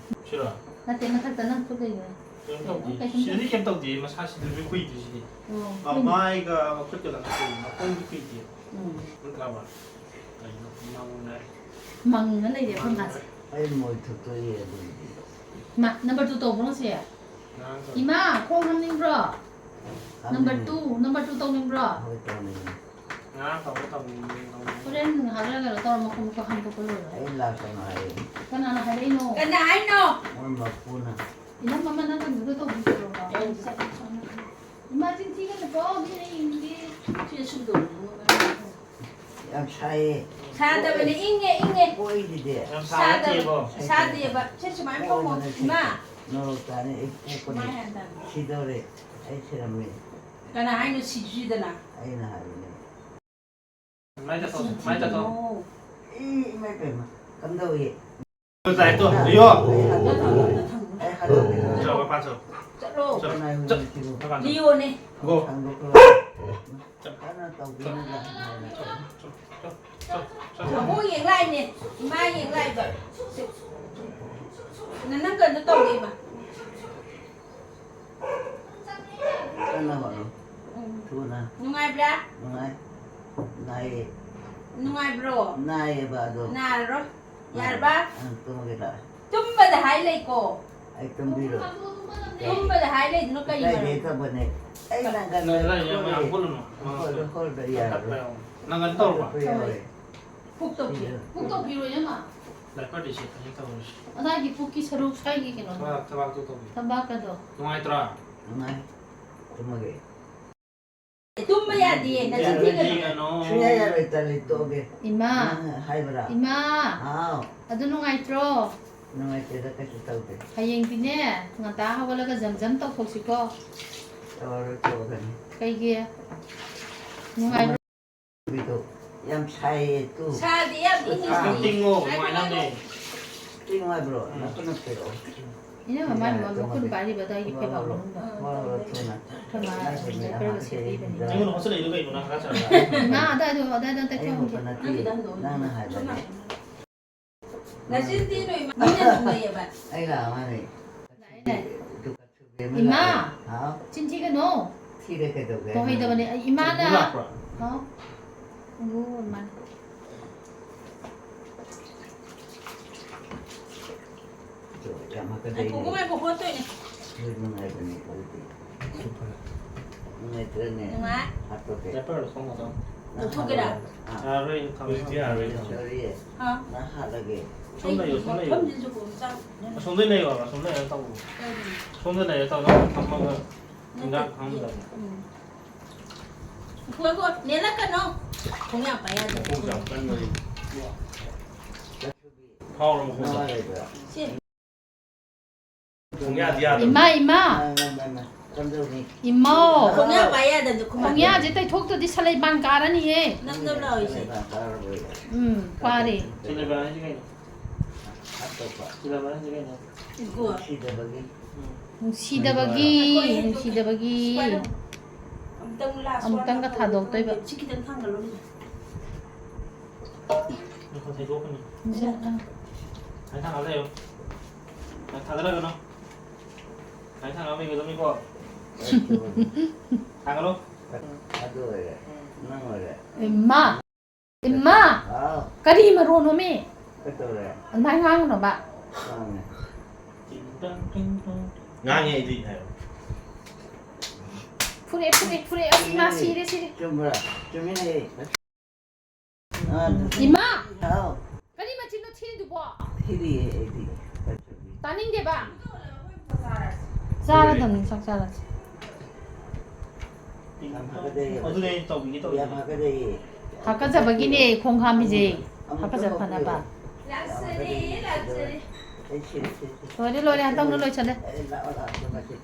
ꯁꯤꯔꯣ? ꯅꯠꯇꯦ, ꯃꯊꯛꯇ ꯅꯪ ꯈꯨꯠ ꯂꯩꯕꯅꯦ꯫ ꯀꯩꯝ ꯇꯧꯗꯦ꯫ ꯀꯩꯝ ꯇꯧꯗꯦ꯫ ꯁꯤꯗꯗꯤ ꯀꯩꯝ ꯇꯧꯗꯦ, ꯃꯁꯥꯁꯤꯗꯁꯨ ꯈꯨꯏꯗꯦ ꯁꯤꯗꯤ꯫ ꯑꯣ, ꯑ, ꯈꯨꯏ-, ꯃꯥꯏꯒ ꯃꯈꯨꯠꯀꯗꯪ ꯈꯨꯏ, ꯃꯈꯣꯡꯗꯤ ꯈꯨꯏꯗꯦ꯫ ꯎꯝ꯫ ꯅꯠꯇ꯭ꯔꯕ? ꯀꯩꯅꯣ? ꯃꯪꯅ-, ꯃꯪꯉ ꯂꯩꯔꯦ ꯑꯩꯈꯣꯏ ꯃꯥꯁꯦ꯫ ꯑꯩ ꯃꯣꯏ ꯊꯨꯞꯇꯣꯛꯏ ꯑꯗꯨꯗꯤ꯫ ꯏꯃꯥ, number two ꯇꯧꯕ꯭ꯔꯣ ꯉꯁꯤ? ꯉꯔꯥꯡ ꯇꯧꯏ꯫ ꯏꯃꯥ, ꯈꯣꯡ ꯍꯥꯝꯅꯤꯡꯕ꯭ꯔꯣ? ꯍꯥꯝꯅꯤꯡꯉꯤ꯫ Number two, number two ꯇꯧꯅꯤꯡꯕ꯭ꯔꯣ? ꯍꯣꯏ, ꯇꯧꯅꯤꯡꯉꯤ꯫ ꯉꯔꯥꯡ ꯇꯧꯒꯦ ꯇꯧꯅꯤꯡꯕꯅꯤ, ꯇꯧꯅꯤꯡꯉꯤ꯫ ꯍꯣꯔꯦꯟ ꯉꯥꯏꯍꯥꯛ ꯂꯩꯔꯒ ꯀꯩꯅꯣ ꯇꯧꯔ ꯃꯈꯣꯡ ꯃꯈꯨꯠ ꯍꯥꯝꯗꯣꯛꯄ ꯂꯣꯏꯔꯒ꯫ ꯑꯩ ꯂꯥꯛꯀꯅꯣ ꯍꯥꯏꯔꯛꯏ꯫ ꯀꯅꯥꯅ ꯍꯥꯏꯔꯛꯏꯅꯣ? ꯀꯅꯥ ꯍꯥꯏꯅꯣ? ꯃꯣꯏ ꯃꯄꯨꯅ꯫ ꯏꯅꯝꯃ, ꯅꯪ ꯀꯩꯅꯣꯗꯣ ꯇꯧꯕꯤꯔꯣꯕ꯫ ꯏꯃꯥ ꯆꯤꯟ ꯊꯤꯒꯅꯨꯀꯣ, ꯃꯤꯅ ꯌꯦꯡꯅꯤꯡꯗꯦ꯫ ꯁꯤ ꯁꯨꯝ ꯇꯧꯕꯤꯔꯣ꯫ ꯌꯥꯝ ꯁꯥꯏꯌꯦ꯫ ꯁꯥꯗꯕꯅꯦ, ꯏꯪꯉꯦ, ꯏꯪꯉꯦ꯫ ꯄꯣꯛꯏꯁꯤꯗꯤ꯫ ꯌꯥꯝ ꯁꯥꯕ ꯁꯥꯗꯕ-, ꯅꯠꯇꯦꯕꯣ꯫ ꯁꯥꯗꯦꯕ꯫ ꯁꯦ ꯁꯨꯃꯥꯏꯅ ꯐꯝꯃꯣ, ꯄꯣꯛꯑꯣꯅ ꯁꯦ꯫ ꯏꯃꯥ꯫ ꯅꯣꯔꯣꯛ ꯇꯥꯅꯤ, ꯑꯩ ꯄꯣꯛꯄꯅꯤ꯫ ꯁꯨꯃꯥꯏꯅ ꯍꯥꯏꯅ ꯇꯥꯕꯅꯦ꯫ ꯁꯤꯗꯧꯔꯦ꯫ ꯑꯩ ꯁꯤꯔꯝꯃꯦ꯫ ꯀꯅꯥ ꯍꯥꯏꯅꯣ ꯁꯤꯗ꯭ꯔꯤꯗꯅ? ꯑꯩꯅ ꯍꯥꯏꯕꯅꯦ꯫ ꯃꯥꯏ ꯇꯥꯊꯣꯛ, ꯃꯥꯏ ꯇꯥꯊꯣꯛ꯫ ꯏ, ꯏꯃꯥ ꯏꯕꯦꯝꯃ, ꯀꯝꯗꯧꯏ? ꯇꯥꯏ ꯇꯣ, ꯏꯌꯣ꯫ ꯑꯩ ꯍꯥꯠꯇꯣꯛꯀꯦ꯫ ꯑꯩ ꯍꯥꯠꯇꯣꯛꯀꯦ꯫ ꯆꯠꯂꯣ, ꯃꯄꯥꯟ ꯆꯠꯂꯣ꯫ ꯆꯠꯂꯣ꯫ ꯆꯠꯂꯣ꯫ ꯀꯅꯥ ꯍꯥꯏꯅꯣ ꯁꯤꯕꯨ? ꯃꯄꯥꯟ ꯆꯠꯂꯣ꯫ ꯂꯤꯑꯣꯅꯦ꯫ ꯒꯣ꯫ ꯍꯥꯡꯗꯣꯛꯈ꯭ꯔꯣ꯫ ꯀꯟꯅ ꯇꯧꯕꯤꯅꯨꯗ꯫ ꯑꯕꯣꯛ ꯌꯦꯡ ꯂꯥꯛꯏꯅꯦ꯫ ꯏꯃꯥ ꯌꯦꯡ ꯂꯥꯛꯏꯕ꯫ ꯅ-, ꯅꯪ ꯀꯩꯅꯣ ꯇꯧꯔꯦ, ꯏꯃꯥ꯫ ꯀꯟꯅ ꯍꯣꯠꯅꯧ꯫ ꯊꯨꯅ꯫ ꯅꯨꯡꯉꯥꯏꯕ꯭ꯔꯥ? ꯅꯨꯡꯉꯥꯏ꯫ ꯅꯥꯏꯌꯦ꯫ ꯅꯨꯡꯉꯥꯏꯕ꯭ꯔꯣ? ꯅꯥꯏꯌꯦꯕ ꯑꯗꯣ꯫ ꯅꯥꯔꯔꯣꯏ꯫ ꯌꯥꯔꯕ? ꯑꯪ, ꯇꯨꯝꯃꯒꯦ ꯂꯥꯛꯑꯣ꯫ ꯇꯨꯝꯕꯗ ꯍꯥꯏ ꯂꯩꯀꯣ꯫ ꯑꯩ ꯇꯨꯝꯕꯤꯔꯣꯏ꯫ ꯇꯨꯝꯕꯗ ꯍꯥꯏ ꯂꯩꯗꯨꯅ ꯀꯔꯤ ꯀꯥꯏꯗꯩ ꯃꯔꯝ? ꯇꯧꯕꯅꯦ? ꯑꯩ ꯅꯪꯒꯟꯗ ꯅꯪ ꯂꯩ, ꯌꯥꯝ ꯈꯣꯠꯂꯦ꯫ ꯌꯥꯝ ꯈꯣꯠꯂꯨꯅꯨ꯫ ꯍꯣꯜꯗ, ꯍꯣꯜꯗ ꯌꯥꯔꯣꯏ꯫ ꯅꯪꯒꯟ ꯇꯧꯔꯕ? ꯈꯣꯠꯄ ꯌꯥꯎꯔꯦ꯫ ꯄꯨꯛ ꯇꯧꯕꯤ-, ꯁꯤꯗ꯫ ꯄꯨꯛ ꯇꯧꯕꯤꯔꯣꯏ, ꯏꯕꯦꯝꯃ꯫ ꯗꯥꯏꯄꯔꯗꯤ ꯁꯦꯠꯄꯅꯦ ꯇꯧꯔꯤꯁꯦ꯫ ꯑꯗꯥꯏꯒꯤ ꯄꯨꯛꯀꯤ ꯁꯔꯨꯛ ꯁ꯭ꯋꯥꯏꯒꯤ ꯀꯩꯅꯣꯗꯣ꯫ ꯊꯕꯥꯛ, ꯊꯕꯥꯛꯇꯣ ꯇꯧꯕꯤ꯫ ꯊꯕꯥꯛꯀꯗꯣ꯫ ꯅꯨꯡꯉꯥꯏꯇ꯭ꯔꯥ? ꯅꯨꯡꯉꯥꯏ꯫ ꯇꯨꯝꯃꯒꯦ꯫ ꯇꯨꯝꯕ ꯌꯥꯗꯤꯌꯦ, ꯅꯆꯤꯟ ꯊꯤꯒꯅꯨ꯫ ꯌꯥꯔꯣꯏ, ꯁꯨꯡꯌꯥ ꯌꯥꯔꯣꯏ, ꯇꯜꯂꯤ, ꯇꯣꯛꯑꯒꯦ꯫ ꯏꯃꯥ꯫ ꯅꯪ ꯍꯥꯏꯕ꯭ꯔꯥ? ꯏꯃꯥ꯫ ꯍꯥꯎ꯫ ꯑꯗꯨ ꯅꯨꯡꯉꯥꯏꯇ꯭ꯔꯣ? ꯅꯨꯡꯉꯥꯏꯇꯦꯗ, ꯀꯩꯁꯨ ꯇꯧꯗꯦ꯫ ꯍꯌꯦꯡꯗꯤꯅꯦ, ꯉꯟꯇꯥ ꯍꯧꯒꯠꯂꯒ ꯖꯝ ꯖꯝ ꯇꯧꯊꯣꯛꯁꯤꯀꯣ꯫ ꯇꯧꯔꯔꯣꯏ, ꯇꯣꯛꯑꯒꯅꯤ꯫ ꯀꯩꯒꯤ? ꯅꯨꯡꯉꯥꯏꯕ꯭ꯔꯣ? ꯌꯥꯝ ꯁꯥꯏꯌꯦ, ꯇꯨ꯫ ꯁꯥꯗꯦ, ꯌꯥꯝ ꯏꯪꯉꯤ, ꯑꯥ꯫ ꯁꯤꯗꯤ꯫ ꯇꯤꯡꯉꯣ, ꯉꯥꯏꯈꯣ, ꯀꯃꯥꯏꯅ ꯉꯥꯏꯈꯣ꯫ ꯇꯧꯅꯤ? ꯇꯤꯡꯉꯨ ꯍꯥꯏꯕ꯭ꯔꯣ? ꯎꯝ꯫ ꯅꯈꯨꯠꯅ ꯄꯤꯔꯛꯑꯣ꯫ ꯏꯅꯝꯃ, ꯃꯥꯅ ꯌꯥꯔꯦ, ꯃꯈꯨꯠ ꯇꯨꯝꯃꯒꯦ꯫ ꯄꯥꯏꯔꯤꯕ ꯑꯗꯥꯏꯒꯤ ꯐꯦꯕꯥꯛ ꯃꯅꯨꯡꯗ꯫ ꯋꯥꯔꯣ, ꯋꯥꯔꯣ, ꯊꯨꯅ꯫ ꯑꯩꯈꯣꯏ ꯃꯥ ꯅꯪ ꯍꯦꯟꯅ ꯗꯥꯏꯄꯔꯒ ꯍꯥꯞꯀꯦ ꯁꯦꯠꯄꯤꯕꯅꯦ꯫ ꯍꯦꯟꯖꯜꯂꯦ꯫ ꯑꯩꯉꯣꯟꯗ ꯍꯣꯠꯆꯜꯂꯛꯏꯗꯣ ꯀꯩꯅꯣ, ꯅꯪ ꯍꯥꯒꯠꯆꯔꯒ? ꯏꯃꯥ, ꯑꯗꯥꯏꯗꯣ, ꯑꯗꯥꯏꯗꯣ ꯑꯝꯇ ꯑꯩ ꯊꯣꯛꯍꯟꯒꯦ꯫ ꯍꯣꯠꯄ ꯅꯠꯇꯤꯌꯦ, ꯅꯪꯅ ꯍꯥꯏꯕꯅꯦ꯫ ꯅꯆꯤꯟ ꯊꯤꯅꯨ, ꯏꯃꯥ꯫ ꯃꯤꯅ ꯅꯣꯛꯅꯩꯌꯦꯕ꯫ ꯑꯩ ꯂꯥꯛꯑꯝꯃꯅꯤ꯫ ꯂꯥꯛꯑꯦ, ꯂꯥꯛꯑꯦ꯫ ꯏꯃꯥ! ꯍꯥꯎ? ꯆꯤꯟ ꯊꯤꯒꯅꯣ꯫ ꯊꯤꯔꯦ ꯀꯩꯗꯧꯒꯦ? ꯇꯧꯍꯩꯗꯕꯅꯦ꯫ ꯑꯩ ꯏꯃꯥꯅ ꯀꯣꯡꯒꯨ ꯂꯥꯛꯄ꯭ꯔꯣ? ꯍꯥꯎ? ꯀꯣꯡꯒꯨ ꯑꯣꯏꯔ ꯃꯥꯜꯂꯦ꯫ ꯌꯥꯝ ꯍꯥꯀꯠꯆꯩꯅꯦ꯫ ꯉꯥꯏꯈꯣ, ꯉꯥꯏꯈꯣ, ꯍꯣꯠꯇꯣꯏꯅꯦ꯫ ꯅꯣꯏ ꯅꯨꯡꯉꯥꯏꯕꯅꯦ ꯑꯗꯨꯗꯤ꯫ ꯅꯨꯡꯉꯥꯏꯇ꯭ꯔꯅꯦ? ꯅꯨꯡꯉꯥꯏ꯫ ꯍꯥꯠꯇꯣꯛꯀꯦ꯫ ꯗꯥꯏꯄꯔ ꯂꯧꯊꯣꯛ ꯉꯥꯛꯇꯪ꯫ ꯅꯪ ꯂꯧꯊꯣꯛꯀꯦꯔꯥ? ꯍꯥꯠꯂꯣ꯫ ꯑꯥ꯫ ꯍꯧꯖꯤꯛꯇꯤ ꯌꯥꯔꯣꯏ꯫ ꯌꯥꯔꯣꯏ꯫ ꯍꯥ? ꯅꯪ ꯍꯥꯠꯂꯒꯦ꯫ ꯁꯣꯝ ꯂꯩꯌꯣ, ꯁꯣꯝ ꯂꯩꯌꯣ꯫ ꯃꯐꯝꯁꯤꯁꯨ ꯀꯣ ꯆꯥꯛ ꯑꯁꯣꯝꯗ ꯂꯩꯌꯣ ꯍꯥꯏꯕ, ꯑꯁꯣꯝꯗ ꯂꯩꯔ ꯇꯧ꯫ ꯀꯥꯏꯗꯅꯣ? ꯁꯣꯝꯗ ꯂꯩꯔ ꯇꯧ, ꯅꯪ ꯐꯝꯃꯒ ꯅꯠꯇꯦ, ꯏꯟꯖꯥꯡ ꯈꯪꯉꯝꯗꯕꯅꯤ꯫ ꯎꯝ꯫ ꯉꯥꯏꯈꯣ, ꯉꯥꯏꯈꯣ, ꯅꯦꯜꯂꯛꯀꯅꯣ꯫ ꯈꯣꯡꯌꯥ ꯄꯥꯏ ꯌꯥꯗꯦ꯫ ꯃꯀꯣꯛꯁꯨ ꯌꯥꯝ ꯀꯟꯕꯅꯤ꯫ ꯐꯥꯎꯔꯕ ꯈꯣꯡꯗꯣ? ꯁꯤ꯫ ꯈꯣꯡꯌꯥꯗꯤ ꯌꯥꯗꯕꯅꯤ꯫ ꯏꯃꯥ, ꯏꯃꯥ꯫ ꯏꯃꯥ꯫ ꯈꯣꯡꯌꯥ ꯄꯥꯏ ꯌꯥꯗꯕꯅꯤ, ꯈꯣꯡꯌꯥ꯫ ꯈꯣꯡꯌꯥꯁꯦ ꯇꯩꯊꯣꯛꯇꯗꯤ ꯁꯂꯩꯕꯥꯟ ꯀꯥꯔꯅꯤꯌꯦ꯫ ꯅꯞ ꯅꯞ ꯂꯥꯎꯔꯤꯁꯦ꯫ ꯎꯝ, ꯀꯥꯔꯦ꯫ ꯁꯂꯩꯕꯥꯟ ꯍꯥꯏꯁꯦ ꯀꯩꯅꯣ? ꯁꯂꯩꯕꯥꯟ ꯍꯥꯏꯁꯦ ꯀꯩꯅꯣ? ꯏꯒꯣ꯫ ꯅꯨꯡꯁꯤꯗꯕꯒꯤ꯫ ꯎꯝ꯫ ꯅꯨꯡꯁꯤꯗꯕꯒꯤ, ꯅꯨꯡꯁꯤꯗꯕꯒꯤ꯫ ꯑꯃꯨꯛꯇꯪ ꯂꯥꯁ ꯑꯃꯨꯛꯇꯪꯒ ꯋꯥꯟ ꯊꯥꯗꯣꯛꯇꯣꯏꯕ꯫ ꯁꯤ ꯈꯤꯇꯪ ꯊꯥꯡꯒꯠꯂꯣꯅꯦ꯫ ꯉꯥꯏꯈꯣ, ꯊꯩꯗꯣꯛꯀꯅꯤ꯫ ꯁꯦ, ꯑꯥ꯫ ꯉꯥꯏ ꯊꯥꯡꯒꯠ ꯂꯩꯌꯣ꯫ ꯉꯥꯏ ꯊꯥꯗꯔꯒꯅꯣ꯫ ꯉꯥꯏ ꯊꯥꯡꯒꯠ ꯂꯩꯒꯗꯕꯅꯤꯀꯣ꯫ ꯊꯥꯡꯒꯠꯂꯣ꯫ ꯑꯗꯨ ꯑꯣꯏꯔꯦ꯫ ꯅꯪ ꯑꯣꯏꯔꯦ꯫ ꯏꯃꯥ! ꯏꯃꯥ! ꯍꯥꯎ꯫ ꯀꯔꯤ ꯃꯔꯣꯟꯅꯣꯃꯤ? ꯀꯩꯗꯧꯔꯦ? ꯑꯗꯨꯃꯥꯏꯅ ꯉꯥꯡꯒꯅꯣꯕ꯫ ꯉꯥꯡꯉꯦ꯫ ꯉꯥꯡꯉꯦ ꯑꯩꯗꯤ ꯍꯥꯏꯌꯣ꯫ ꯐꯨꯔꯦ, ꯐꯨꯔꯦ, ꯐꯨꯔꯦ꯫ ꯑꯁ, ꯏꯃꯥ, ꯁꯤꯔꯦ, ꯁꯤꯔꯦ꯫ ꯆꯨꯝꯕ꯭ꯔꯥ? ꯆꯨꯝꯃꯤꯅꯦ꯫ ꯑꯥ, ꯏꯃꯥ! ꯍꯥꯎ꯫ ꯀꯔꯤ ꯃꯆꯤꯟꯅꯣ ꯊꯤꯔꯤꯗꯨꯕꯣ? ꯊꯤꯔꯤꯌꯦ ꯑꯩꯗꯤ꯫ ꯇꯥꯅꯤꯡꯗꯦꯕ꯫ ꯆꯥꯔꯗꯝꯅꯤ, ꯆꯥꯛ ꯆꯥꯔꯁꯤ꯫ ꯌꯥꯝ ꯍꯥꯀꯠꯆꯩꯌꯦ꯫ ꯑꯗꯨꯅꯦ ꯑꯩ ꯇꯧꯕꯤꯒꯦ ꯇꯧꯕꯤꯒꯦ꯫ ꯌꯥꯝ ꯍꯥꯀꯠꯆꯩꯌꯦ꯫ ꯍꯥꯀꯠꯆꯕꯒꯤꯅꯦ ꯈꯣꯡ ꯍꯥꯝꯃꯤꯁꯦ꯫ ꯑꯃꯨꯛꯇ ꯍꯥꯀꯠꯆ ꯍꯥꯞꯄꯤꯌꯨ꯫ ꯐꯅꯕ꯫ ꯌꯥꯝ ꯍꯥꯀꯠꯆꯩꯌꯦ꯫ ꯑꯩ ꯁꯤꯔꯦ, ꯁꯤꯔꯦ, ꯁꯤꯔꯦ꯫ ꯂꯣꯏꯔꯦ, ꯂꯣꯏꯔꯦ, ꯍꯟꯇꯛꯅ ꯂꯣꯏꯁꯜꯂꯦ꯫ ꯑꯦ, ꯂꯥꯛꯑꯣ, ꯂꯥꯛꯑꯣ, ꯇꯨꯝꯃꯁꯤ꯫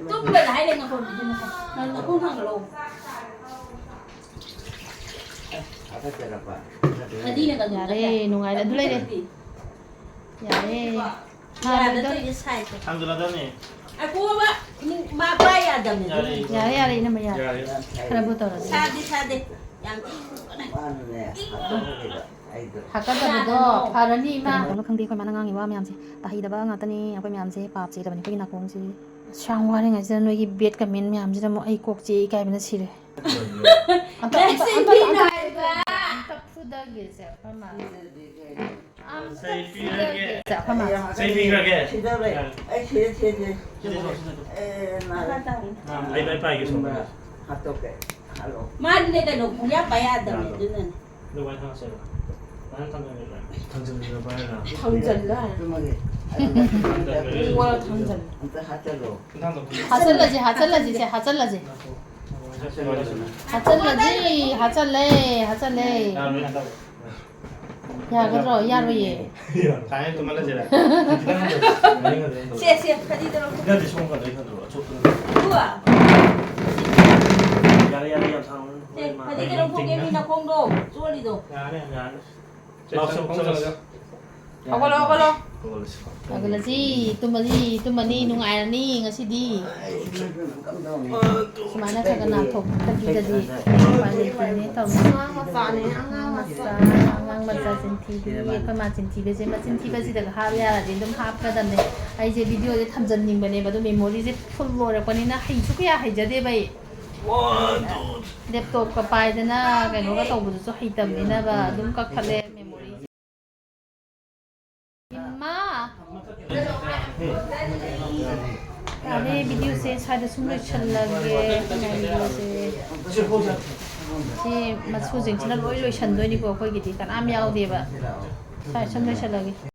ꯇꯨꯝꯕꯗ ꯍꯥꯏ ꯂꯩ ꯅꯈꯣꯟꯗꯨꯗꯤ ꯃꯈꯣꯟ꯫ ꯅꯪ ꯅꯈꯣꯡ ꯊꯥꯡꯒꯠꯂꯛꯑꯣ꯫ ꯍꯥꯀꯠꯆꯔꯛꯄ꯫ ꯐꯗꯤꯅ ꯀꯟꯕ ꯌꯥꯔꯦ, ꯌꯥꯏ꯫ ꯅꯨꯡꯉꯥꯏꯔꯦ꯫ ꯑꯗꯨ ꯂꯩꯔꯦ꯫ ꯌꯥꯔꯦ꯫ ꯌꯥꯗ ꯇꯧꯔꯤꯁꯦ ꯁꯥꯏꯁꯦ꯫ ꯊꯥꯡꯖꯜꯂꯗꯕꯅꯦ꯫ ꯑꯀꯣꯕ, ꯃꯥ ꯄꯥꯏ ꯌꯥꯗꯕꯅꯦ, ꯌꯥꯔꯦ, ꯑꯗꯨꯅꯅꯦ꯫ ꯌꯥꯔꯦ, ꯌꯥꯔꯦ, ꯏꯅꯝꯃ, ꯌꯥꯔꯦ꯫ ꯌꯥꯔꯦ꯫ ꯈꯔꯕꯨ ꯇꯧꯔꯁꯤ꯫ ꯁꯥꯗꯦ, ꯁꯥꯗꯦ꯫ ꯌꯥꯝ ꯏꯪꯕꯅꯦ꯫ ꯃꯥꯅꯅꯦ, ꯏꯪꯕꯅꯦ꯫ ꯍꯥꯀꯠꯆꯕꯗꯣ ꯌꯥꯗꯅꯣ꯫ ꯐꯔꯅꯤ, ꯏꯃꯥ꯫ ꯀꯩꯅꯣ ꯈꯪꯗꯦ, ꯑꯩꯈꯣꯏ ꯃꯥꯅ ꯉꯥꯡꯉꯤꯕ ꯋꯥ ꯃꯌꯥꯝꯁꯦ꯫ ꯇꯥꯍꯩꯗꯕ ꯉꯥꯛꯇꯅꯤ ꯑꯩꯈꯣꯏ ꯃꯌꯥꯝꯁꯦ꯫ ꯄꯥꯞ ꯆꯦꯜꯂꯕꯅꯤ ꯑꯩꯈꯣꯏꯒꯤ ꯅꯥꯀꯣꯡꯁꯤ꯫ ꯑꯁ, ꯌꯥꯝ ꯋꯥꯔꯤꯉꯩꯁꯤꯗ ꯅꯣꯏꯒꯤ bad comment ꯃꯌꯥꯝꯁꯤꯅ ꯑꯃꯨꯛ ꯑꯩ ꯀꯣꯛ ꯆꯤꯛꯏ ꯏꯀꯥꯏꯕꯅ ꯁꯤꯔꯦ꯫ ꯑꯝꯇ, ꯑꯝꯇ, ꯑꯝꯇ, ꯑꯝꯇ, ꯑꯝꯇ, ꯑꯝꯇ ꯐꯨꯗꯒꯦꯁꯦ ꯑꯩꯈꯣꯏ ꯃꯥ꯫ ꯑꯝꯇ ꯐꯨꯗꯒꯦꯁꯦ ꯑꯩꯈꯣꯏ ꯃꯥ꯫ ꯆꯩꯕꯤꯔꯒꯦ꯫ ꯁꯤꯗꯧꯔꯦ꯫ ꯑꯩ ꯁꯤꯔꯦ, ꯁꯤꯔꯦ, ꯁꯤꯔꯦ꯫ ꯁꯤꯗ ꯁꯣ, ꯁꯤꯗ ꯁꯣ꯫ ꯑꯦ, ꯅꯥꯔꯦ꯫ ꯑꯥ, ꯑꯩ, ꯑꯩ ꯄꯥꯏꯒꯦ ꯁꯣꯝꯗ꯫ ꯍꯥꯠꯇꯣꯛꯀꯦ꯫ ꯍꯜꯂꯣ꯫ ꯃꯥꯗꯤꯅꯦ ꯀꯩꯅꯣ ꯈꯣꯡꯌꯥ ꯄꯥꯏ ꯌꯥꯗꯕꯅꯦ, ꯌꯥꯗꯕ꯫ ꯑꯗꯨꯅꯅꯦ꯫ ꯑꯗꯨ ꯋꯥꯏ ꯊꯥꯡꯁꯦ꯫ ꯅꯪ ꯊꯥꯡꯖꯟꯒꯦꯔꯥ? ꯊꯥꯡꯖꯟꯒꯦꯔꯥ ꯄꯥꯏꯔꯒ? ꯊꯥꯡꯖꯜꯂ꯫ ꯇꯨꯝꯃꯒꯦ꯫ ꯊꯥꯡꯖꯜꯂꯦ꯫ ꯋꯥ ꯊꯥꯡꯖꯜꯂꯦ꯫ ꯑꯝꯇ ꯍꯥꯠꯆꯜꯂꯣ꯫ ꯍꯥꯠꯆꯜꯂꯁꯦ, ꯍꯥꯠꯆꯜꯂꯁꯦ, ꯁꯦ, ꯍꯥꯠꯆꯜꯂꯁꯦ꯫ ꯍꯥꯠꯆꯜꯂꯁꯦ, ꯍꯥꯠꯆꯜꯂꯦ, ꯍꯥꯠꯆꯜꯂꯦ꯫ ꯌꯥꯔꯣꯏ, ꯍꯟꯗꯛ꯫ ꯌꯥꯒꯗ꯭ꯔꯣ? ꯌꯥꯔꯣꯏꯌꯦ꯫ ꯌꯥꯔꯣꯏ꯫ ꯁꯦ, ꯁꯦ, ꯐꯗꯤꯗꯣ ꯂꯧꯊꯣꯛ꯫ ꯅꯠꯇꯦ, ꯁꯣꯝ ꯀꯥꯟꯗ ꯑꯩ ꯈꯟꯗ꯭ꯔꯣ? ꯑꯆꯣꯠꯄꯗ꯫ ꯑꯗꯨꯒ ꯌꯥꯔꯦ, ꯌꯥꯔꯦ, ꯌꯥꯝ ꯁꯥꯡꯉꯨ꯫ ꯁꯦ, ꯐꯗꯤꯗꯣ ꯂꯧꯊꯣꯛꯀꯦ, ꯃꯤ ꯅꯈꯣꯡꯗꯣ ꯆꯣꯠꯂꯤꯗꯣ꯫ ꯌꯥꯔꯦ, ꯌꯥꯔꯦ꯫ ꯂꯥꯎ, ꯆꯠꯂꯣ, ꯆꯠꯂꯣ꯫ ꯍꯧꯒꯠꯂꯣ, ꯍꯧꯒꯠꯂꯣ꯫ ꯍꯧꯒꯠꯂꯁꯤ꯫ ꯍꯧꯒꯠꯂꯁꯤ, ꯇꯨꯝꯃꯅꯤ, ꯇꯨꯝꯃꯅꯤ, ꯅꯨꯡꯉꯥꯏꯔꯅꯤ ꯉꯁꯤꯗꯤ꯫ ꯁꯨꯃꯥꯏꯅ ꯈꯔ ꯈꯔ ꯅꯥꯟꯊꯣꯛꯇꯕꯤꯗꯗꯤ ꯎꯄꯥꯏ ꯂꯩꯇꯦꯅꯦ ꯇꯧꯔꯤꯁꯦ꯫ ꯑꯉꯥꯡ ꯃꯆꯥꯅꯦ, ꯑꯉꯥꯡ ꯃꯆꯥ꯫ ꯑꯉꯥꯡ ꯃꯆꯥ, ꯑꯉꯥꯡ ꯃꯆꯥ ꯆꯤꯟꯊꯤꯕꯤ, ꯑꯩꯈꯣꯏ ꯃꯥ ꯆꯤꯟꯊꯤꯕꯁꯦ, ꯃꯆꯤꯟ ꯊꯤꯕꯁꯤꯗꯒ ꯍꯥꯞ ꯌꯥꯔꯗꯤ ꯑꯗꯨꯝ ꯍꯥꯞꯀꯗꯕꯅꯦ꯫ ꯑꯩꯁꯦ videoꯁꯦ ꯊꯝꯖꯟꯅꯤꯡꯕꯅꯦꯕ, ꯑꯗꯣ memoryꯁꯦ full ꯂꯣꯏꯔꯛꯄꯅꯤꯅ ꯍꯩꯁꯨ ꯀꯌꯥ ꯍꯩꯖꯗꯦꯕ ꯑꯩ꯫ ꯂꯦꯞꯇꯣꯞꯀ ꯄꯥꯏꯗꯅ ꯀꯩꯅꯣꯒ ꯇꯧꯕꯗꯨꯁꯨ ꯍꯩꯇꯕꯅꯤꯅꯕ ꯑꯗꯨꯝ ꯀꯛꯊꯠꯂꯦ ꯃꯦꯃꯣꯔꯤ꯫ ꯏꯃꯥ! ꯌꯥꯔꯦ, ꯚꯤꯗꯤꯑꯣꯁꯦ ꯁ꯭ꯋꯥꯏꯗ ꯁꯨꯝ ꯂꯣꯏꯁꯜꯂꯒꯦ꯫ ꯚꯤꯗꯤꯑꯣꯁꯦ ꯁꯤ ꯃꯆꯨꯁꯤꯡꯁꯤꯅ ꯂꯣꯏ ꯂꯣꯏꯁꯟꯗꯣꯏꯅꯤꯀꯣ, ꯑꯩꯈꯣꯏꯒꯤꯗꯤ ꯀꯅꯥꯝ ꯌꯥꯎꯗꯦꯕ꯫ ꯁ꯭ꯋꯥꯏ ꯁꯨꯝ ꯂꯣꯏꯁꯜꯂꯒꯦ꯫